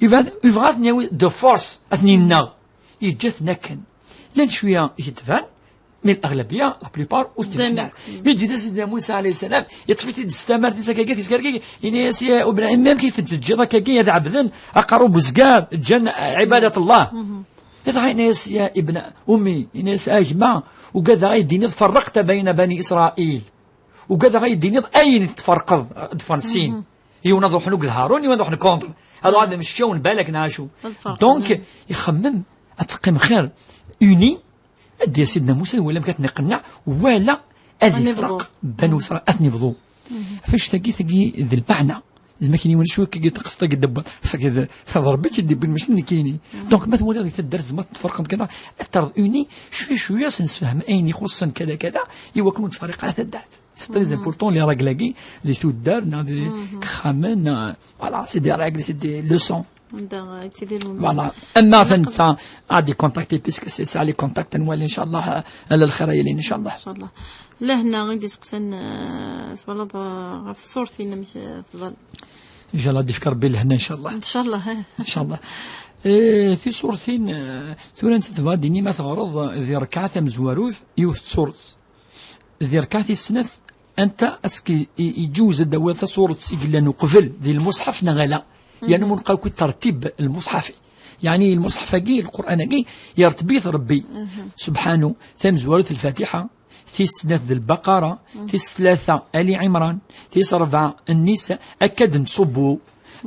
Yebɣa, yebɣa ad ten-yawi de force, ad ten-yenneɣ. Yeǧǧa-ten akken. Llan cwiya i t-id-tban, mais الأغلبية, la plupart, ur t-id-tban ara. Mi d-yedda Sidna Musa alayhi ssalam, yeṭṭef-it-id s tamart-is akkagi, tiskerkig, yenna-yas: "Ya ubna, amek i ten-teǧǧiḍ akkagi ad ɛebden aqerrub uzgar, ǧǧan ɛibadat Allah?" Dɣa yenna-yas: "Ya ibna ummi", yenna-yas: "A gma, ugadeɣ ay d-tiniḍ فرقت بين بني إسرائيل." Ugadeɣ ay d-tiniḍ ayen tferqeḍ, ad ffɣen sin. Yiwen ad ruḥen akked Harun, yiwen ad ruḥen contre. Ad uɣalen d imeckawen balak neɣ acu. Donc, ixemmem ad teqqim xir, uni, ad d-yas Sidna Musa, iwala amek ad ten-iqenneɛ, wala ad ifreq Banu Isṛayil, ad ten-ibḍu. Ɣef annect-agi, tagi d lmeɛna. Zma kini wani cwi kagi taqsiṭ-agi d-tewweḍ. Tagi d, d Rebbi i tt-id-iwwin, mačči d nekkini. Donc, ma twaliḍ di taddart zma tferqeḍ kada, ad terreḍ uni, cwi cwi ad s-nessefhem ayen ixuṣṣen kada kada, i wakken ur nettferriq ara taddart. C'est très important, les règles-agi, di tuddar, neɣ di ixxamen, neɣ, voilà, c'est des règles, c'est des leçons. Voilà. Ama atan netta ad d-ikontakti, puisque c'est ça, les contacts, ad nwali, inchallah, ala lxir a yelin, inchallah. Inchallah. Lehna i d-iseqsan, eh, twalaḍ, eh, ɣef tṣurtin, amek, eh, tẓal? Inchallah, ad d-ifk Rebbi lehna, inchallah. Inchallah, eh. Inchallah. Eh, tiṣurtin, eh, tura netta tebɣa ad d-tini ma teɣreḍ, eh, di rrekɛa tamezwarut, yiwet tṣurt. Di rrekɛa tis snat, Anta aski i- iǧuz ad d-tawiḍ taṣuret i yellan uqbel di lmuṣḥaf neɣ ala? Yerna munqal akk tertib lmuṣḥafi. Yeɛni lmuṣḥaf-agi, Lqur'an-agi, yerteb-it Rebbi subḥanu, tamezwarut Lfatiḥa, tis snat d Lbaqara, tis tlata Ali Ɛimran, tis rebɛa Nnisa, akka d nettṣubbu.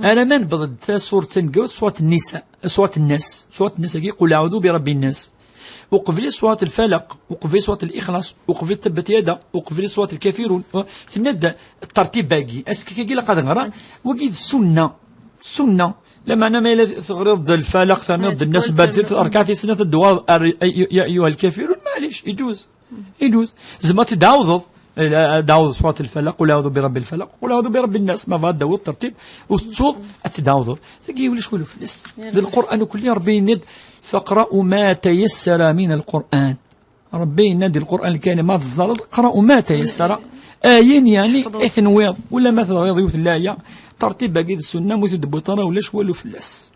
Ara ma nebḍed taṣuret taneggarut, ṣurat Nnisa, ṣurat Nnas, ṣurat Nnas-agi, qul aɛudu bi Rebbi Nnas. Uqbel-is ṣurat Lfalaq, uqbel-is ṣurat Lixlaṣ, uqbel-is Tabbat Yada, uqbel-is ṣurat Lkafirun. Tenna-d tertib-agi, askak-agi ilaq ad nɣer, wagi d sunna, sunna. Lameɛna ma yella teɣriḍ-d Lfalaq, terniḍ-d Nnas, mbeɛd rrkaɛa tis snat ad d-tuɣaleḍ ar ya ayyuha lkafirun, maɛlic, iǧuz, iǧuz. Tzemreḍ ad t-id-tɛawdeḍ, ad d-tɛawdeḍ ṣurat Lfalaq, qul aɛudu bi Rebbi Lfalaq, qul aɛudu bi Rebbi Nnas, ma bɣiḍ ad d-tawiḍ tertib, ur tettuḍ ad t-id-tɛawdeḍ. Tagi ulac walu fell-as. D Lqur'an ukelli, Rebbi yenna-d, "Faqra'u ma tayassara min al-Qur'an." Rebbi yenna-d di Lqur'an Lkarim, ma teẓẓaleḍ, "Qra'u ma tayassara." Ayen, yeɛni, i tenwiḍ, ula ma teɣriḍ yiwet n laya, tertib-agi d sunna, mu t-id-tewwiḍ ara, ulac walu fell-as.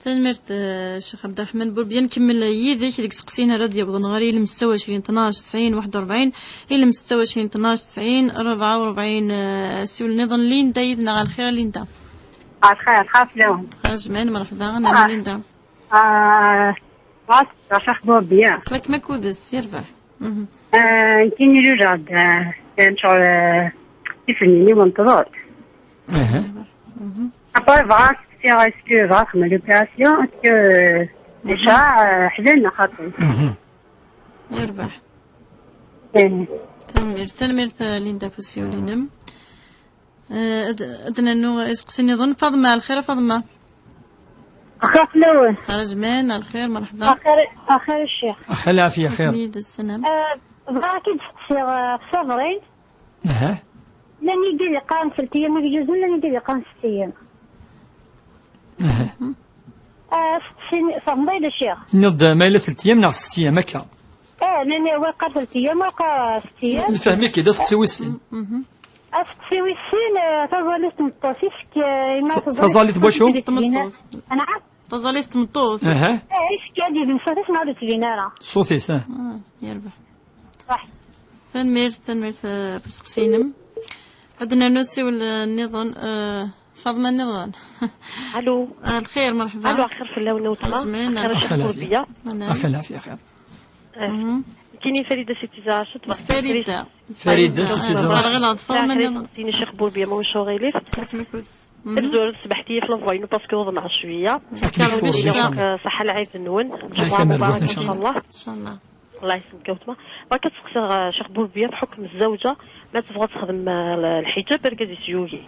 Tanemmirt, eh, Ccix Ɛebderreḥman Burbiya. Nkemmel yid-k deg iseqsiyen ara d-yawḍen ɣer ilem setta u ɛecrin tnac tesɛin waḥed u rebɛin, ilem setta u ɛecrin tnac tesɛin rebɛa u rebɛin, eh, siwel nniḍen. Linda yid-neɣ, a lxir a Linda. Lxir, lxir fell-awen. Xir jmaɛen, merḥba, nɛam Linda. Ah, ɣas, ɣas axbur biya. Aql-ak ma kudes, yerbeḥ. Mhm. Ah, nekkini luleɣ-d, ah, kan ccɣel, ah, tifennin-iw n tḍut. Aha. Mhm. Après, bɣiɣ ad steqsiɣ, est-ce que bɣiɣ ad xedmeɣ l'opération, est-ce que, mhm, maca, ah, ḥlan neɣ xaṭi? Mhm. Yerbeḥ. Eh. Tanemmirt, tanemmirt, ah, Linda, ɣef usiwel-inem. Eh, ad, ad nernu iseqsiyen nniḍen. Faḍma, lxir a Faḍma. Axir fell-awen. Xir jmaɛen, lxir, merḥba. Axir, axir a ccix. Axir lɛafya, xir. Akken-id ssnem. Eh, bɣiɣ ad k-id-steqsiɣ, eh, ɣef ṣṣabrin. Aha. Llan i d-yeqqaren tlata ayyam igerrzen, llan i d-yeqqaren setta ayyam. Aha. Eh, steqsi-, tfehmeḍ-iyi-d a ccix? Tenniḍ-d ma yella tlata ayyam neɣ setta ayyam, akka? Eh, nani, wa yeqqar tlata ayyam, wa yeqqar setta ayyam. Nefhem-ik-id, aseqsi wis sin. Mhm. Aseqsi wis sin, eh, taẓallit n tmeṭṭut, est-ce que, eh, ima s-, taẓallit, taẓallit n wacu? Tmeṭṭut. Anɛam? Taẓallit n tmeṭṭut. Aha. Eh, est-ce que ad yebnu ṣṣut-is neɣ ur d-yettbin ara? Ṣṣut-is, ah. Ah, yerbeḥ. Ṣaḥ. Tanemmirt, tanemmirt, eh, ɣef useqsi-inem. Ad nernu ssiwel, eh, nniḍen, eh, Faḍma nniḍen. Allo. Ah, lxir, merḥba. Allo, axir fell-awen a weltma. Xir jmaɛen. Axir a ccix Burbiya. Axir lɛafya, xir. Eh, mhm. Nekkini Farida si Tizi Ɛacet, bɣiɣ Farida. Farida si Tizi Ɛacet. Ɣileɣ d Faḍma nniḍen. Tini ccix Burbiya, ma ulac aɣilif. Ɣileɣ-kem akked. Mhm. Tamezwarut, sbeḥt-iyi ɣef l'envoi-inu parce que uḍneɣ cwiya. Akka Rebbi ccfa. Ṣaḥḥa lɛid-nwen. Lǧemɛa mubarak, inchallah. Inchallah. الله يسلمك يا وتما. بغيت تسقسي، آه، شيخ بوربية، بحكم الزوجة ما تبغى تخدم، آه، الحجاب، بارك زي سيوكي.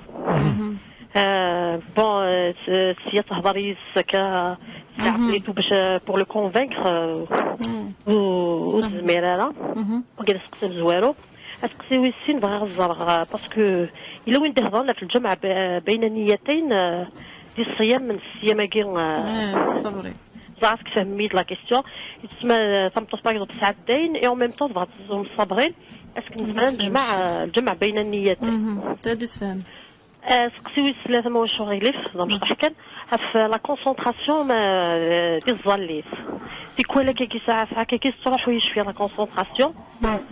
آه، بون، آه، س-، سيا تهضر يسك، آه، ساعة بليتو باش، آه، بور لو كونفينكر، آه، و-، وزميرة. وكذا سقسي مزوارو. اسقسي ويسين بغا غزر، آه، باسكو إلا وين دهضرنا في الجمع ب-، بين النيتين، آه، دي الصيام من الصيام كي، آه، صبري. زعما تفهميت لا كيستيون. يتسمى تمطوط باغ اكزومبل ساعات داين، اي اون ميم طون تبغى تزوم الصابرين. اسك نزمر نجمع، آه، الجمع بين النيات؟ مهم. تادي تفهم. آه، سقسي ويس ثلاثة ما واش غيلف، زعما شطح كان. في لا كونسونطراسيون، آه، دي الزاليف. تي كوالا كي كي ساعة، ساعة كي كي تروح ويشفي لا كونسونطراسيون.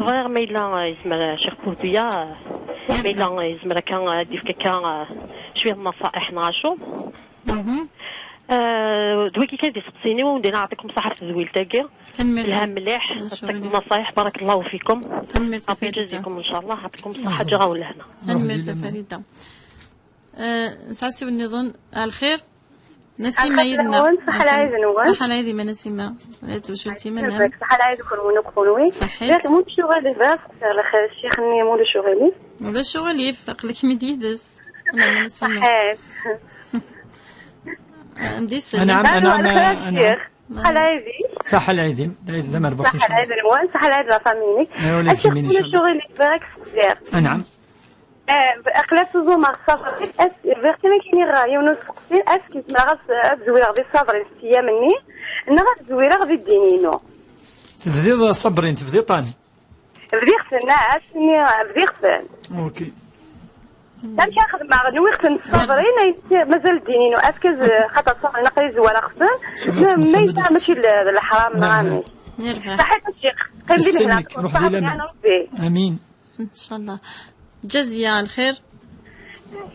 غير ما إلا يزمر شيخ بوربيا، ما إلا يزمر كان ديف كان شوية النصائح ناشو. آه، دويكي كان دي سقسيني وندير نعطيكم صحة في الزويل تاكي. تنمير. لها مليح، يعطيكم النصايح، بارك الله فيكم. تنمير. ربي يجازيكم إن شاء الله، يعطيكم الصحة، جيغا ولا هنا. تنمير فريدة. آه، نسعسي ونظن على الخير. نسيمة يدنا. صحة العيد نوال. صحة العيد ما نسيمة. لا توشلتي منا. صحة العيد كل منك خلوي. صحيت. لا، مو شو غادي بس، على خير الشيخ ني مو شو غادي. ولا شو غالي، فقلك ميديدس. أنا ما نسيمة. صحيت. عندي السلام. أنا عم، أنا عم، أنا. صحة العيد. صحة العيد، العيد لا مربوح إن شاء الله. صحة العيد نوال، صحة العيد لا فاميني. أيوا، لا الشيخ يهمني إن شاء الله. شو غادي بارك صديق. نعم. Eh, aql-aɣ ttẓumaɣ ṣṣabrin, as-, bɣiɣ kan ad k-iniɣ yiwen n usteqsi, est-ce que zemreɣ ad, ad zwireɣ di ṣṣabrin s ssiyam-nni, neɣ ad zwireɣ di ddin-inu? Tebdiḍ ṣṣabrin, tebdiḍ-ten? Bdiɣ-ten, ah, ass-nni bdiɣ-ten. Ok. Amek ara xedmeɣ? Nwiɣ-ten ṣṣabrin, ay mazal ddin-inu. Est-ce que z-, xaṭer ṣṣabrin aql-i zwareɣ-ten, ma yella mačči d, d leḥram neɣ amek? Saḥit a ccix, qqim di lehna, ruḥ di laman. Amin. Inchallah. Ǧaziya, lxir.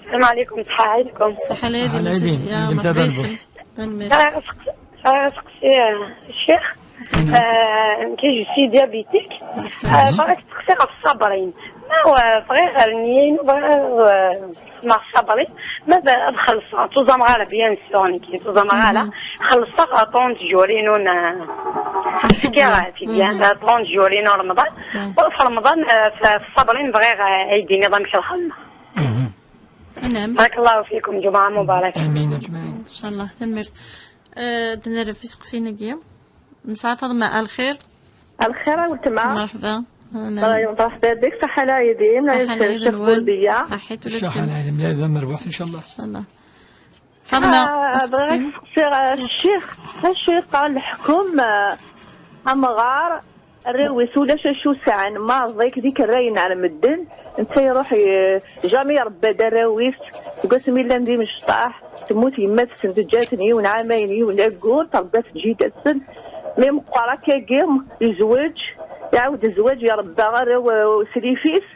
Salam ɛlikum, ṣaḥa ɛlikum. Ṣaḥa ɛlikum, Ǧaziya, mṛeḥba yesem. Tanemmirt. Bɣiɣ ad seqsiɣ, bɣiɣ ad seqsiɣ, eh, ccix, eh, nekk je suis diabétique. Eh, bɣiɣ ad seqsiɣ ɣef ṣṣabrin. Ma, eh, bɣiɣ ar nniya-inu, bɣiɣ, eh, ma ṣṣabrin, ma ad xellṣeɣ, ttuẓameɣ ara, bien sûr, nekk, ttuẓameɣ ara, xellṣeɣ trente jours-inu n, eh, trente jours-inu n Remḍan, ur f Remḍan, eh, f, f ṣṣabrin bɣiɣ, eh, ad yi-d-tiniḍ amek lxedma. Anɛam. Barakallahu fikum, ǧumɛa mubarak. Amin. Amin. Inchallah, tanemmirt. Eh, ad nerr ɣef iseqsiyen-agi. Nesɛa Faḍma, a lxir. A lxir a weltma. Mṛeḥba. Anɛam. Mṛeḥba bik, ṣaḥa lɛid-im. Ṣaḥa lɛid-nwen. Ṣaḥit ula d kemm. Ṣaḥa lɛid-im, d amerbuḥ, inchallah. Inchallah. Faḍma, ah, bɣiɣ ad seqsiɣ, ah, ccix, acu yeqqar leḥkem, ah, amɣar, arraw-is ulac acu sɛan, maẓi-k d ikerrayen ar medden, netta iruḥ, eh, jamais irebba-d arraw-is, seg wasmi llan d imecṭaḥ, temmut yemma-tsen, teǧǧa-ten yiwen ɛamayen, yiwen aggur, trebba-t ǧida-tsen, mi meqqer akkagi, yezweǧ, iɛawed zzwaǧ, irebba arraw, eh, s rrif-is,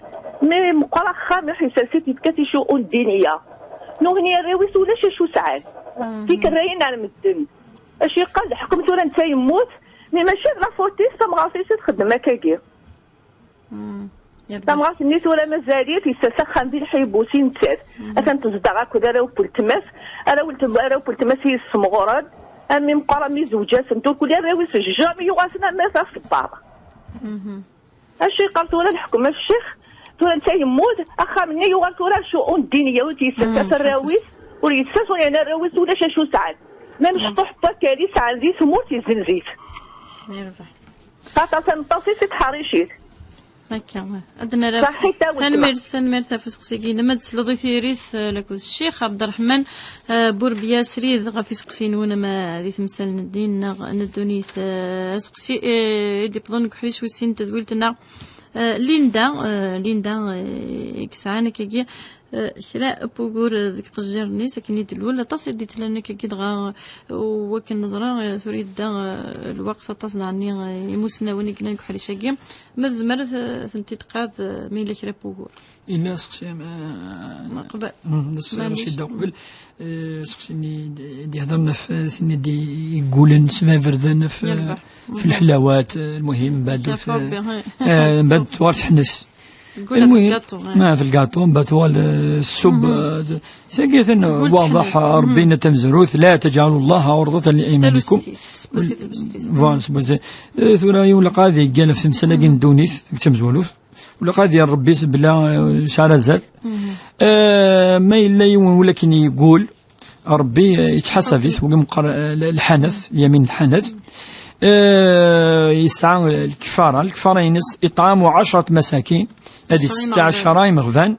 mi meqqer axxam, iruḥ isers-it, yefka-t i ccu'un ddiniya. Nuhni arraw-is ulac acu sɛan. Tikerrayin ar medden. Acu yeqqar leḥkem tura netta yemmut, mi mačči d la faute-is, tamɣart-is i txeddem akkagi. Tamɣart-nni tura mazal-it yessers axxam di lḥibu si nettat. Atan tezdeɣ akked arraw n weltma-s, arraw n weltma-s i yessemɣuren, armi meqqar, armi zewǧ-asen, turkul arraw-is jamais yuɣ-asen arma d asebbaḍ. Acu yeqqar tura leḥkem a ccix? Tura netta yemmut, axxam-nni yuɣal tura ar ccu'un ddiniya, ur t-yessas ara arraw-is, ur yessas ur yerna arraw-is ulac acu sɛan. Ma mecṭuḥ n wakal i sɛan di tmurt, yezzenz-it. Yerbeḥ. Xaṭer tameṭṭut-is i tḥerric-it. Akka, ad d-nerr. Ṣaḥit a weltma. Tanemmirt, tanemmirt ɣef useqsi-agi. Lemmer d-tesleḍ i tiririt, eh, lakked Ccix Abderrahman, eh, Bourbia, srid ɣef iseqsiyen-nwen ama di temsal n ddin neɣ n ddunit. Eh, aseqsi, eh, i d-iwwḍen deg uḥric wis sin n tedwilt-nneɣ, eh, Linda, eh, Linda, eh, i yesɛan akkagi, eh, kra n wugur, eh, deg iqejjiren-is, akken i d-tlul. Aṭas i d-ittlan akkagi, dɣa, eh, wakken neẓra, eh, tura yedda, eh, lweqt aṭas, daɣen, eh, imusnawen i yellan deg uḥric-agi. Ma tezmer ad, eh, tent-id-tqad, eh, ma yella kra n wugur. Illa seqsi, eh, qbel. Mm, d s-, maɛlic. Racid, qbel, eh, seqsi-nni d-, d-ihḍerna f-, tin-nni d-, yeggulen s iberdan f-, f leḥlawat, eh, المهم, mbaɛd, eh, mbaɛd tuɣal teḥnet. Yeggulen f lgaṭu, eh. المهم, ah, f lgaṭu, mbaɛd tuɣal, eh, ṣṣub, eh, d-, tagi atan waḍeḥ, Rebbi yenna tamezrut, لا تجعلوا الله عرضة لأيمانكم. Voilà, s-, s-, eh, tura yiwen lqaɛida yeggan ɣef temsal-agi n ddunit, deg tamezwarut. Ula qad yerr Rebbi s-, bla, eh, yesɛa azal. Eh, ma yella yiwen walakin yeggul, Rebbi, eh, yettḥasab-it, wagi meqqar, eh, l-, lḥanat, lyamin lḥanat. Eh, yesɛa, eh, lkefara, lkefara-ines, إطعام عشرة مساكين, ad isett ɛecra imeɣban.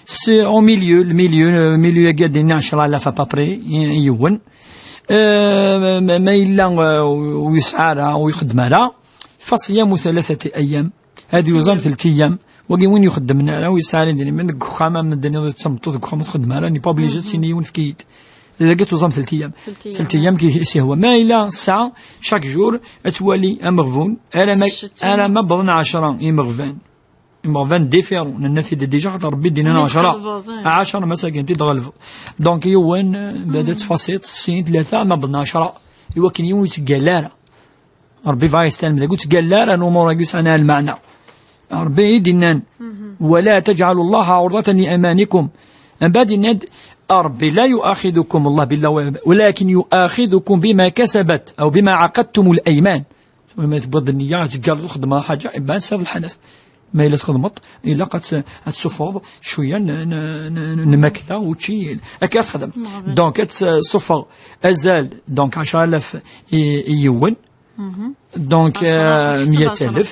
S-, au milieu, le milieu, eh, milieu-agi ad d-nini ɛecra alaf à peu près, i, i yiwen. Eh, ma, ma yella, eh, ur yesɛi ara, ur ixeddem ara, فصيام ثلاثة أيام. Ad yuẓam telt ayyam. Wagi win yuxeddmen ara, ur yesɛi ara idrimen deg uxxam, am d-tiniḍ d tameṭṭut deg uxxam ur txeddem ara, n'est pas obligé ad s-yini yiwen efk-iyi-d. Dagi ad tuẓam telt ayyam. Telt ayyam. Telt ayyam ki s-ihwa. Ma yella tesɛa, chaque jour, ad twali ameɣbun, alamma, alamma wwḍen ɛecra imeɣban. Imeɣban différents, nenna-t-id déjà, xaṭer Rebbi d-yenna ɛecra. Ɛecra, ma sakin, ti tɣelbeḍ. Donc, yiwen, eh, bada tfasiṭ, sin, tlata, ma wwḍen ɛecra. Iwakken yiwen ur yettgalla ara. Rebbi bɣa yestalem dagi, ur ttgalla ara, lumuṛ-agi ur sɛin ara lmeɛna. Rebbi i d-yennan, ولا تجعلوا الله عرضة لأيمانكم. Mbeɛd yenna-d, Rebbi لا يؤاخذكم الله باللغو، ولكن يؤاخذكم بما كسبت أو بما عقدتم الأيمان. Ma tewwiḍ nniya, ad teggaled xedmeḍ lḥaǧa, iban tesɛiḍ lḥanat. Ma yella txedmeḍ, ilaq ad t-, ad tessufɣeḍ cwiya n, n, n, n lmakla, učči, akka ad txedmeḍ. Donc, ad tessufɣeḍ azal, donc, ɛecra alaf i, i yiwen. Donc, ɛecra, euh, meyya alaf.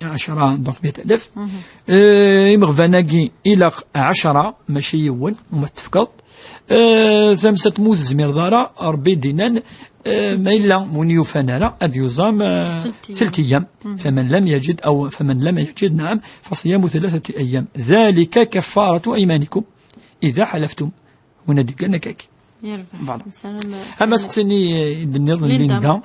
Ɛecra, donc, meyya alaf. Euh, imeɣban-agi, ilaq ɛecra, mačči yiwen, uma tefkeḍ. Eh, tamsalt mu ur tezmireḍ ara, Rebbi d-yennan, eh, ma yella win yufan ara, ad yuẓam, eh, telt ayyam. فمن لم يجد، أو فمن لم يجد، نعم، فصيام ثلاثة أيام. ذلك كفارة أيمانكم إذا حلفتم. Win ad d-yeggan akka. Yerbeḥ. Voilà. Ama seqsi-nni, eh, i d-tenniḍ n Linda. Linda.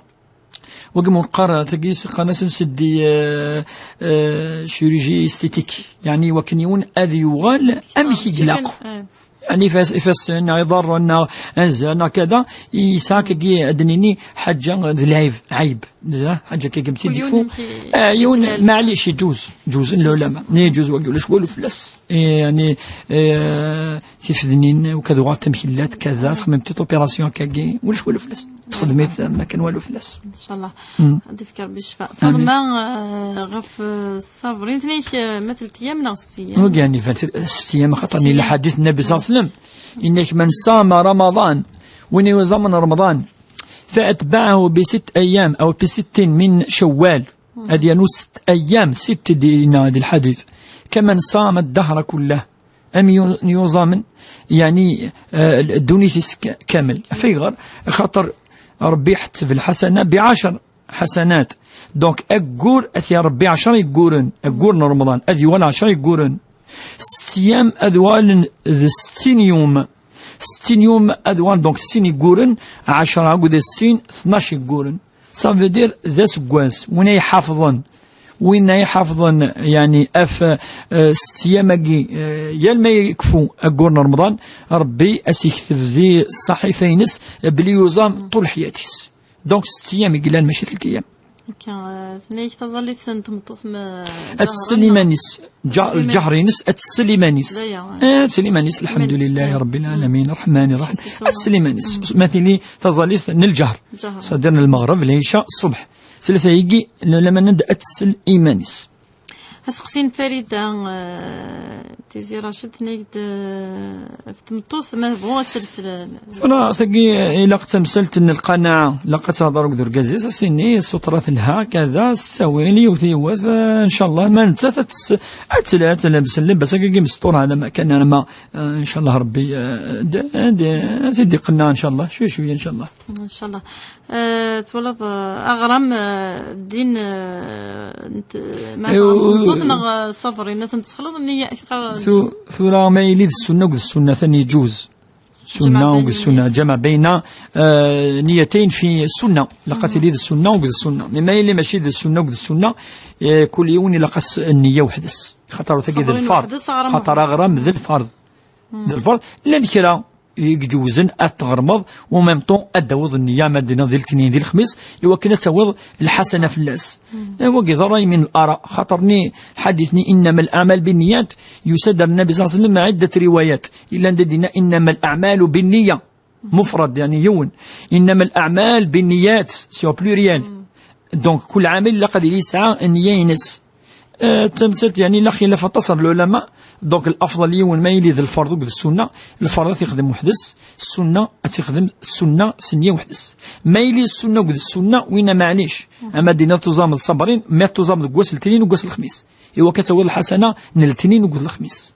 Wagi mu neqqar tagi s qqaren-asen seddi, euh, euh, chirurgie esthétique, yeɛni wakken yiwen ad yuɣal amek i ilaq. Eh. Yeɛni ifas- ifassen neɣ iḍarren neɣ anzar neɣ kada, yesɛa kagi ad d-nini ḥaǧa d lɛib, ɛib, da, ḥaǧa kagi mti Kul yiwen difu. Amek i- Ah, yiwen yettnal. Maɛlic, iǧuz, ǧuzen lɛulama. Ni iǧuz wagi, ulac walu fell-as. Eh, yeɛni, eh, tifednin, u kad uɣal tamkillat, kada, txemmem petite opération akkagi, ulac walu fell-as. Texdem-it am akken walu fell-as. Inchallah. Mm. Ad ifk Rebbi ccfa. Amin. Faḍma, eh, ɣef, eh, ṣṣabrin, tenna-k, eh, ma telt ayyam neɣ sett ayyam? Wagi, yeɛni, fa-, sett ayyam, xaṭer sett ayyam. Yella ḥadit n Nnabi ṣalla Llahu ɛalayhi wa sallam, yenna-k, من صام رمضان, win yuẓamen Remḍan, فأتبعه بست أيام أو بست من شوال, ad yernu sett ayyam, sett di, yenna di lḥadit, كمن صام الدهر كله. Am yu-, yuẓamen, yeɛni, eh, ddunit-is k-, kamel. Ɣef ayɣer? Xaṭer Rebbi iḥetteb lḥasana biɛacer ḥasanat. Donc, aggur, ad t-yerr Rebbi ɛecra igguren. Aggur n Remḍan, ad yuɣal ɛecra igguren. Sett ayyam ad uɣalen d settin yum. Settin yum ad uɣalen, donc, sin igguren, ɛecra akked sin, tnac igguren. Ça veut dire d aseggas, win ay iḥafḍen, win ay iḥafḍen, yeɛni, af, eh, sett ayyam-agi, eh, yal ma yekfu aggur n Remḍan, Rebbi as-yekteb di ṣṣaḥifa-ines belli yuẓam ṭul ḥyat-is. Donc, sett ayyam i yellan, mačči telt ayyam. Akka, eh, tenna-k taẓallit n tmeṭṭut ma Ad tessel iman-is. Ad tessel iman-is. Lǧehr-ines, ad tessel iman-is. D aya, eh. Eh, ad tessel iman-is, lḥemdulillahi rebbil ɛalamin, ṛṛeḥmani ṛṛaḥim. Ad tessel iman-is. Ma tili taẓallit n lǧehr. Lǧehr. C'est-à-dire n lmeɣreb, lɛica, ṣṣbeḥ. Tlata-agi, lɛulama nnan-d ad tessel iman-is. Aseqsi n Farida, eh, Tizi Racid, tenna-k-d, eh, ɣef tmeṭṭut, ma tebɣu ad tels l-, Tura, tagi, ilaq tamsalt n lqanaɛa, ilaq ad tehder akked urgaz-is, ad s-ini, ssutra telha, kada, s ttawil, yiwet, yiwet, eh, ncallah, ma nettat ad tes-, ad tel-, ad telbes llibas-agi imesṭuren, ala ma kan, ala ma, eh, ncallah Rebbi, eh, d-, d-, ad t-id-iqenneɛ, ncallah, cwi, cwi, ncallah. Ncallah. Eh, twalaḍ, eh, aɣram, eh, din, eh, n t-, ma Ew, tmeṭṭut neɣ, eh, ṣṣabrin, ad ten-tesxelḍ, nniya akteṛ. Tu-, tura ma yili d ssunna akked ssunna, tani yeǧuz. Ssunna akked ssunna, ǧamaɛ bayna, eh, niyatayn fi ssunna. Ilaq ad tili d ssunna akked ssunna. Mi ma yili mačči d ssunna akked ssunna, eh, kul yiwen ilaq-as nniya weḥd-s. Xaṭer tagi d ṣṣabrin lferḍ. Weḥd-s, aɣram xaṭer weḥd-s. Aɣram d lferḍ. D lferḍ. Llan kra i iǧewzen ad tɣermeḍ, u même temps ad d-tawiḍ nniya, ma d-iniḍ di letniyen, di lexmis, i wakken ad tawiḍ lḥasana fell-as. Eh, wagi d ṛṛay min l'ara, xaṭer-nni ḥadit-nni, إنما الأعمال بالنيات, yusa-d ar Nnabi ṣalla Llahu ɛalayhi wa sallam ɛiddat riwayat. Yella anda d-yenna, إنما الأعمال بالنية. Mufrad, yeɛni yiwen. إنما الأعمال بالنيات, c'est au pluriel. Donc, kul ɛamil ilaq ad yili yesɛa nniya-ines. Eh, d tamsalt, yeɛni, la xilaf aṭas ɣer lɛulama. Donc, lafḍal yiwen ma yili d lferḍ akked ssunna, lferḍ ad t-yexdem weḥd-s, ssunna ad t-yexdem ssunna s nniya weḥd-s. Ma yili ssunna akked ssunna, winna maɛlic. Ama d-iniḍ tuẓameḍ ṣṣabrin, ma tuẓameḍ deg wass n letniyen u deg wass n lexmis. I wakken ad tawiḍ lḥasana n letniyen akked lexmis.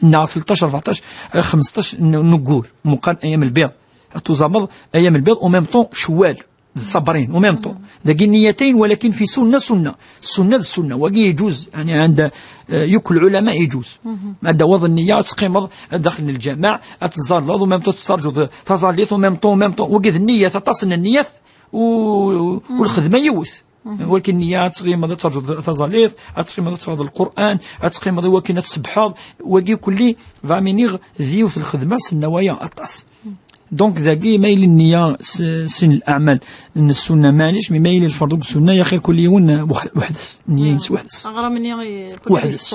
Neɣ tleṭṭac, rbeɛṭac, eh, xemseṭṭac n, n uggur, meqqar ayyam lbiḍ. Ad tuẓameḍ ayyam lbiḍ, au même temps, cewwal. D ṣṣabrin, au même temps. Dagi niyatayn, walakin fi ssunna, ssunna. Ssunna d ssunna. Wagi yeǧuz, yeɛni, ɛend, eh, yakk lɛulama yeǧuz. Ma d-tawiḍ nniya, ad teqqimeḍ daxel n lǧameɛ, ad tẓalleḍ, au même temps ad tettṛaǧuḍ taẓallit, au même temps, au même temps. Wagi d nniyat, aṭas n nniyat, u, u lxedma yiwet. Walakin nniya, ad teqqimeḍ ad tettṛaǧuḍ taẓallit, ad teqqimeḍ ad teqraḍ Lqur'an, ad teqqimeḍ i wakken ad tsebbḥeḍ. Wagi kulli, bɣiɣ ad iniɣ, d yiwet n lxedma s nnawaya aṭas. Donc, dagi, ma yili nniya s-, sin leɛmal n ssunna, maɛlic, mi ma yili lferḍ akked ssunna, yaxi kul yiwen, eh, weḥ-, weḥd-s, nniya-ines weḥd-s. Aɣram-nni, eh, weḥd-s.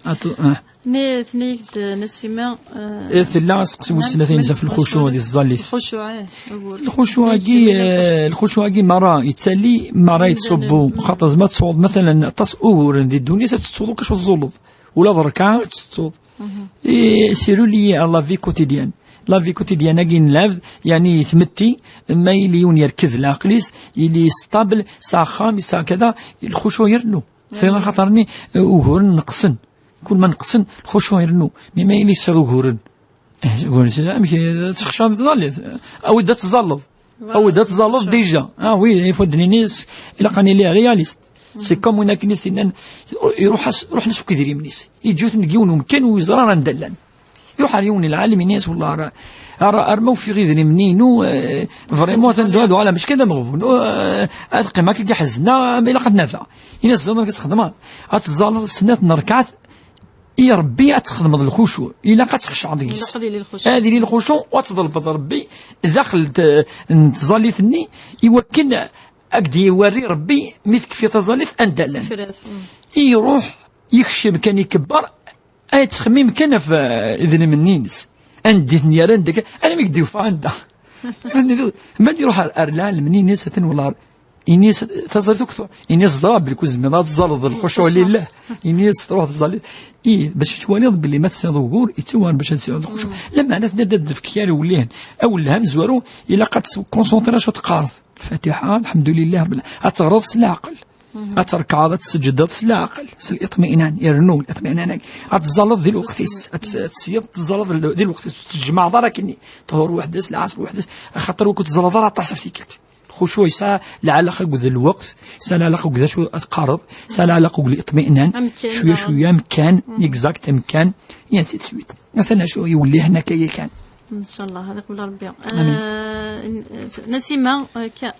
Atu-, ah. Nni, tenna-yak-d Nasima, eh, eh, tella aseqsi wis tlata, yenza f lxucuɛ di tẓallit. Lxucuɛ, eh, ugur. Lxucuɛ-agi, eh, lxucuɛ-agi merra yettali, merra yettṣubbu. Xaṭer zma tesɛuḍ, matalan, aṭas uguren di ddunit, ad tettuḍ akk acu tẓulleḍ. Ula d rrekɛa ad tettuḍ. Et c'est relié à la vie quotidienne. La vie quotidienne-agi n lɛebd, yeɛni tmetti, ma yili yiwen yerked leɛqel-is, yili stable, yesɛa axxam, yesɛa kada, lxucuɛ irennu. Fayɣa xaṭer-nni, eh, uguren neqsen. Kul ma neqsen, lxucuɛ irennu. Mi ma yili tesɛiḍ uguren. Eh, uguren, amek, eh, ad texcam tẓallit? Awi-d ad tẓalleḍ. Awi-d ad tẓalleḍ déjà. Ah oui, il faut ad d-nini, ilaq ad nili réaliste. C'est comme win akken i s-yennan, iruḥ-as, ruḥen-as akk idrimen-is. Yeǧǧa-ten deg yiwen umkan ur yeẓri ara anda llan. Iruḥ ar yiwen n lɛalem, ini-as: "Wellah, ara, ara, ar ma ufiɣ idrimen-inu, eh, vraiment, atan d uɣala mačči kan d ameɣbun, eh, ad qqimeɣ akka ḥezneɣ, ma ilaq ad t-nafeɣ." Ini-as: "Ẓriɣ amek ad txedmeḍ, ad teẓẓaleḍ snat n rrekɛat i Rebbi, ad txedmeḍ lxucuɛ, ilaq ad txecɛeḍ deg-s." Ilaq ad yili lxucuɛ. Ad yili lxucuɛ, u ad tḍelbeḍ Rebbi daxel n t-, n tẓallit-nni, i wakken ad k-d-iwerri Rebbi mi tekfi taẓallit anda llan. Tifrat, mm. Iruḥ, yekcem kan, ikebber, ay yettxemmim kan ɣef, eh, idrimen-ines. Anda i ten-yerra, anda kan, almi i k-d-yufa anda. Ma d-iruḥ ar, ar lɛalem-nni, ini-as: "Atan, wellah, ini-as, taẓallit akk tu-, ini-as, ẓriɣ belli ur tezmireḍ ad teẓẓaleḍ d lxucuɛ lillah." Ini-as: "Truḥ tẓallit." I, bac ad twaliḍ belli ma tesɛiḍ ugur, yettewɛer bac ad tesɛiḍ lxucuɛ. Lameɛna tenna-d ad d-nefk kra iwellihen. Awelleh amezwaru, ilaq ad tetkunsuntriḍ acu teqqareḍ. Lfatiḥa, lḥemdulillah, Rebbil-, ad teɣreḍ s leɛqel. Ad trekɛeḍ, ad tseǧǧdeḍ s leɛqel, s liṭminan, irnu liṭminan-agi. Ad teẓẓalleḍ di lweqt-is, ad ts-, ad tesyiḍ, teẓẓalleḍ di lweqt-is, ur tettejmaɛeḍ ara akkenni. Ṭhur weḥd-s, lɛasr weḥd-s, axaṭer ur tettẓalleḍ ara aṭas ɣef tikkelt. Lxucuɛ yesɛa lɛalaqa akked lweqt, yesɛa lɛalaqa akked acu ad teqqareḍ, yesɛa lɛalaqa akked liṭminan, amkan, cwiya, cwiya, amkan, exact, amkan, et ainsi de suite. Atan acu iwellihen akka yakan. Ncallah, ad iqbel Rebbi. Amin. Ah, n-, Nasima, ah, ka-,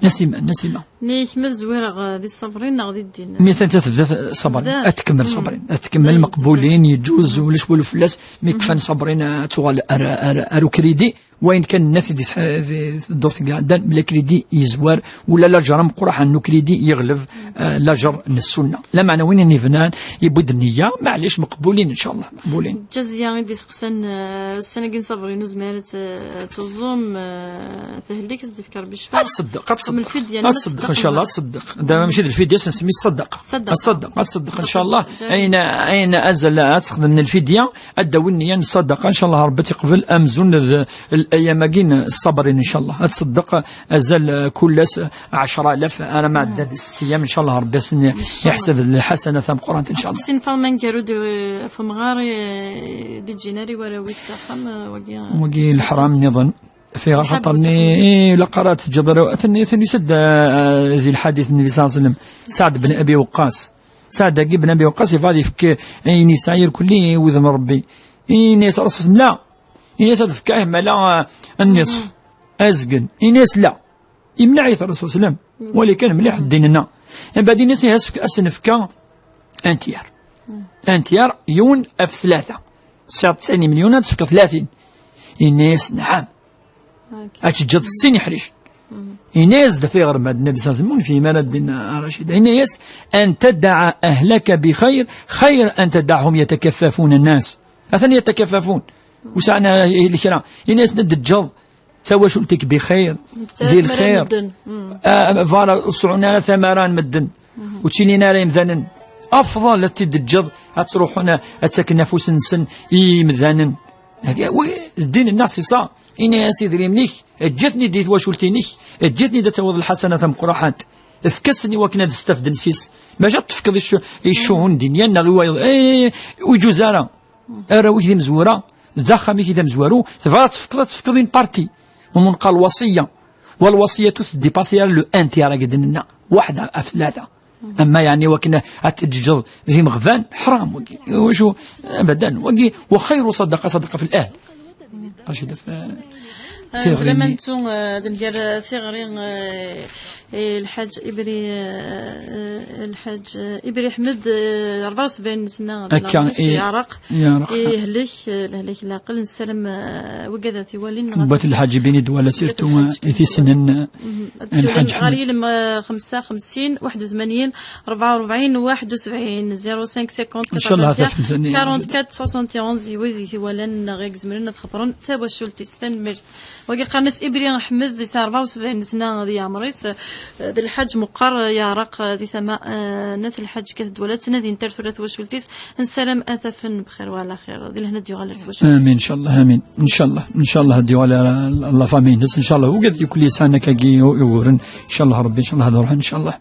Nasima, Nasima. Ni kemm ad zwireɣ, ah, di Ṣabrin neɣ di ddin? Mi atan tebda Ṣabrin, ad tkemmel Ṣabrin, ad tkemmel meqbulin, yeǧǧuz, ulac walu fell-as, mi kfan Ṣabrin, ah, ad tuɣal ar, ar, ar ukridi. Wayen kan nna-t di tḥ-, di tdurt i iɛeddan, bla kridi yezwar, ula lajer ameqqran n ukridi yeɣleb, ah, lajer n ssunna. Lameɛna win i yebnan, yewwi-d nniya, maɛlic, meqbulin, ncallah, meqbulin. Ǧaziya i d-iseqsan, eh, ussan-agi n Ṣabrin, ur zmiren ad t-, ad tuẓum, eh, tehlik, ad s-d-ifk Ṛebbi ccfa. Ad tṣeddeq, ad tṣeddeq. Ad tṣeddeq, ncallah, ad tṣeddeq. Dama mačči d lfidya, s-, nsemmi ṣṣadaqa. Ṣadaqa. Ad tṣeddeq, ad tṣeddeq, ncallah. Ayen, ayen azal ad texdem n lfidya, ad d-awin nniya n ṣṣadaqa, ncallah, Ṛebbi ad t-iqbel amzun d l-, ayam-agi n ṣṣabrin, ncallah. Ad tṣeddeq azal, eh, kul ass, ɛecra alaf, ara ma ɛeddan siyam, ncallah, Ṛebbi ad sen-yeḥseb lḥasana tameqqrant, ncallah. Aseqsi n Faḍma Ngarud, eh, ɣef umɣar, eh, d-iǧǧin ara i warraw-is s axxam, eh, wagi, eh, wagi leḥram nniḍen. Fiɣ axaṭer-nni, eh, ilaq ara teǧǧeḍ ara, atan, atan yusa-d, eh, di lḥadit n Nnbi ṣalla Llahu ɛalayhi wa sallam, Saɛd ben Abi Waqqas. Saɛd-agi ben Abi Waqqas yebɣa ad yefk ayen yesɛa irkelli i wudem n Ṛebbi. Ini-as Ṛṛasul, la. Ini-as ad fkeɣ, eh, mala, eh, nniṣf, azgen. Ini-as la. Yemneɛ-it Ṛṛasul sallam. Wali kan mliḥ ddin-nneɣ. Mbeɛd ini-as, ihi, as-, as-nefka un tiers. Un tiers, yiwen ɣef tlata. Tesɛiḍ tesɛin imelyun, ad tefkeḍ tlatin. Ini-as, naɛam. Ad teǧǧeḍ sin iḥricen. Ini-as-d ɣef iɣrem, ad Nnbi ṣalla Llahu ɛalayhi wa sallam, ur nefhim ara ddin, a Racid. Ini-as, an taddaɛa ahlaka bi xayr, xayr an taddaɛhum yatakaffafun nnas. Atan yatakaffafun. Ur sɛan ara lekra. Ini-as-d ad teǧǧeḍ tawacult-ik bi xayr, di lxir. Ah, voilà, ur sɛun ara tamara n medden. Ur ttilin ara yemdanen. Afḍal ad t-id-teǧǧeḍ, ad ttruḥun, ad ttaken afus-nsen i yimdanen. Wi-, ddin-nneɣ c'est ça. Ini-as idrimen-ik, eǧǧ-iten-id i twacult-inek, eǧǧ-iten-id ad tawiḍ lḥasana tameqqrant. Efk-asen i wakken ad stafden sis. Maca ad tefkeḍ i ccu-, i ccuhun dinyan neɣ i wayeḍ. Eh, ur iǧuz ara. Arraw-ik d imezwura, d axxam-ik i d amezwaru, tebɣa ad tefkeḍ, ad tefkeḍ une partie. Umi neqqar lwasiya. Walwasiyatu teddipasi ar le un tiers agi d-nenna. Waḥed ɣef tlata. Ama yeɛni wakken ad teǧǧeḍ d imeɣban, ḥram wagi. Wacu? Abadan. Wagi, wa xayru ṣadaqa, ṣadaqa fi l-ahl. Racida, f-, ah, tiɣri-nni. Fell-am ad nettu, ah, ad nger, ah, tiɣri, ah, i Lḥaǧ Ibri, ah, Lḥaǧ, ah, Ibri Ḥmed, ah, rebɛa u sebɛin sna, akka, di Lɛerq, i, yeɛreq, yeɛreq. Yehlek, ah, lehlak n leɛqel, nessaram, ah, wigad ad t-iwalin, neɣ Lḥaǧ Ibri d-wala, surtout, ah, i t-issnen, ah, ad tsiwlem ɣer yilem, ah, xemsa xemsin, waḥed u tmanyin, rebɛa u rebɛin, waḥed u sebɛin, zéro cinq cinquante, ncallah, quatre-vingt-un, quarante-quatre, soixante et onze, i wid i t-iwalan neɣ i izemren ad xebbren tawacult-is. Tanemmirt. Wagi qqaren-as Ibri Ḥmed, yesɛa rebɛa u sebɛin sna di yeɛmer-is, d Lḥaǧ Meqqar, yeɛreq di tama, eh, n At Lḥaǧ Kat Dwala, ttnadint ar tura twacult-is, nessaram ad t-afen bxir wa ɛla xir, di lehna ad yuɣal ar twacult-is. Amin, ncallah, amin. Ncallah, ncallah, ad yuɣal ar la famille-ines, ncallah. Wigad yakk yesɛan akkagi uguren, ncallah Rebbi, ncallah ad ruḥen, ncallah.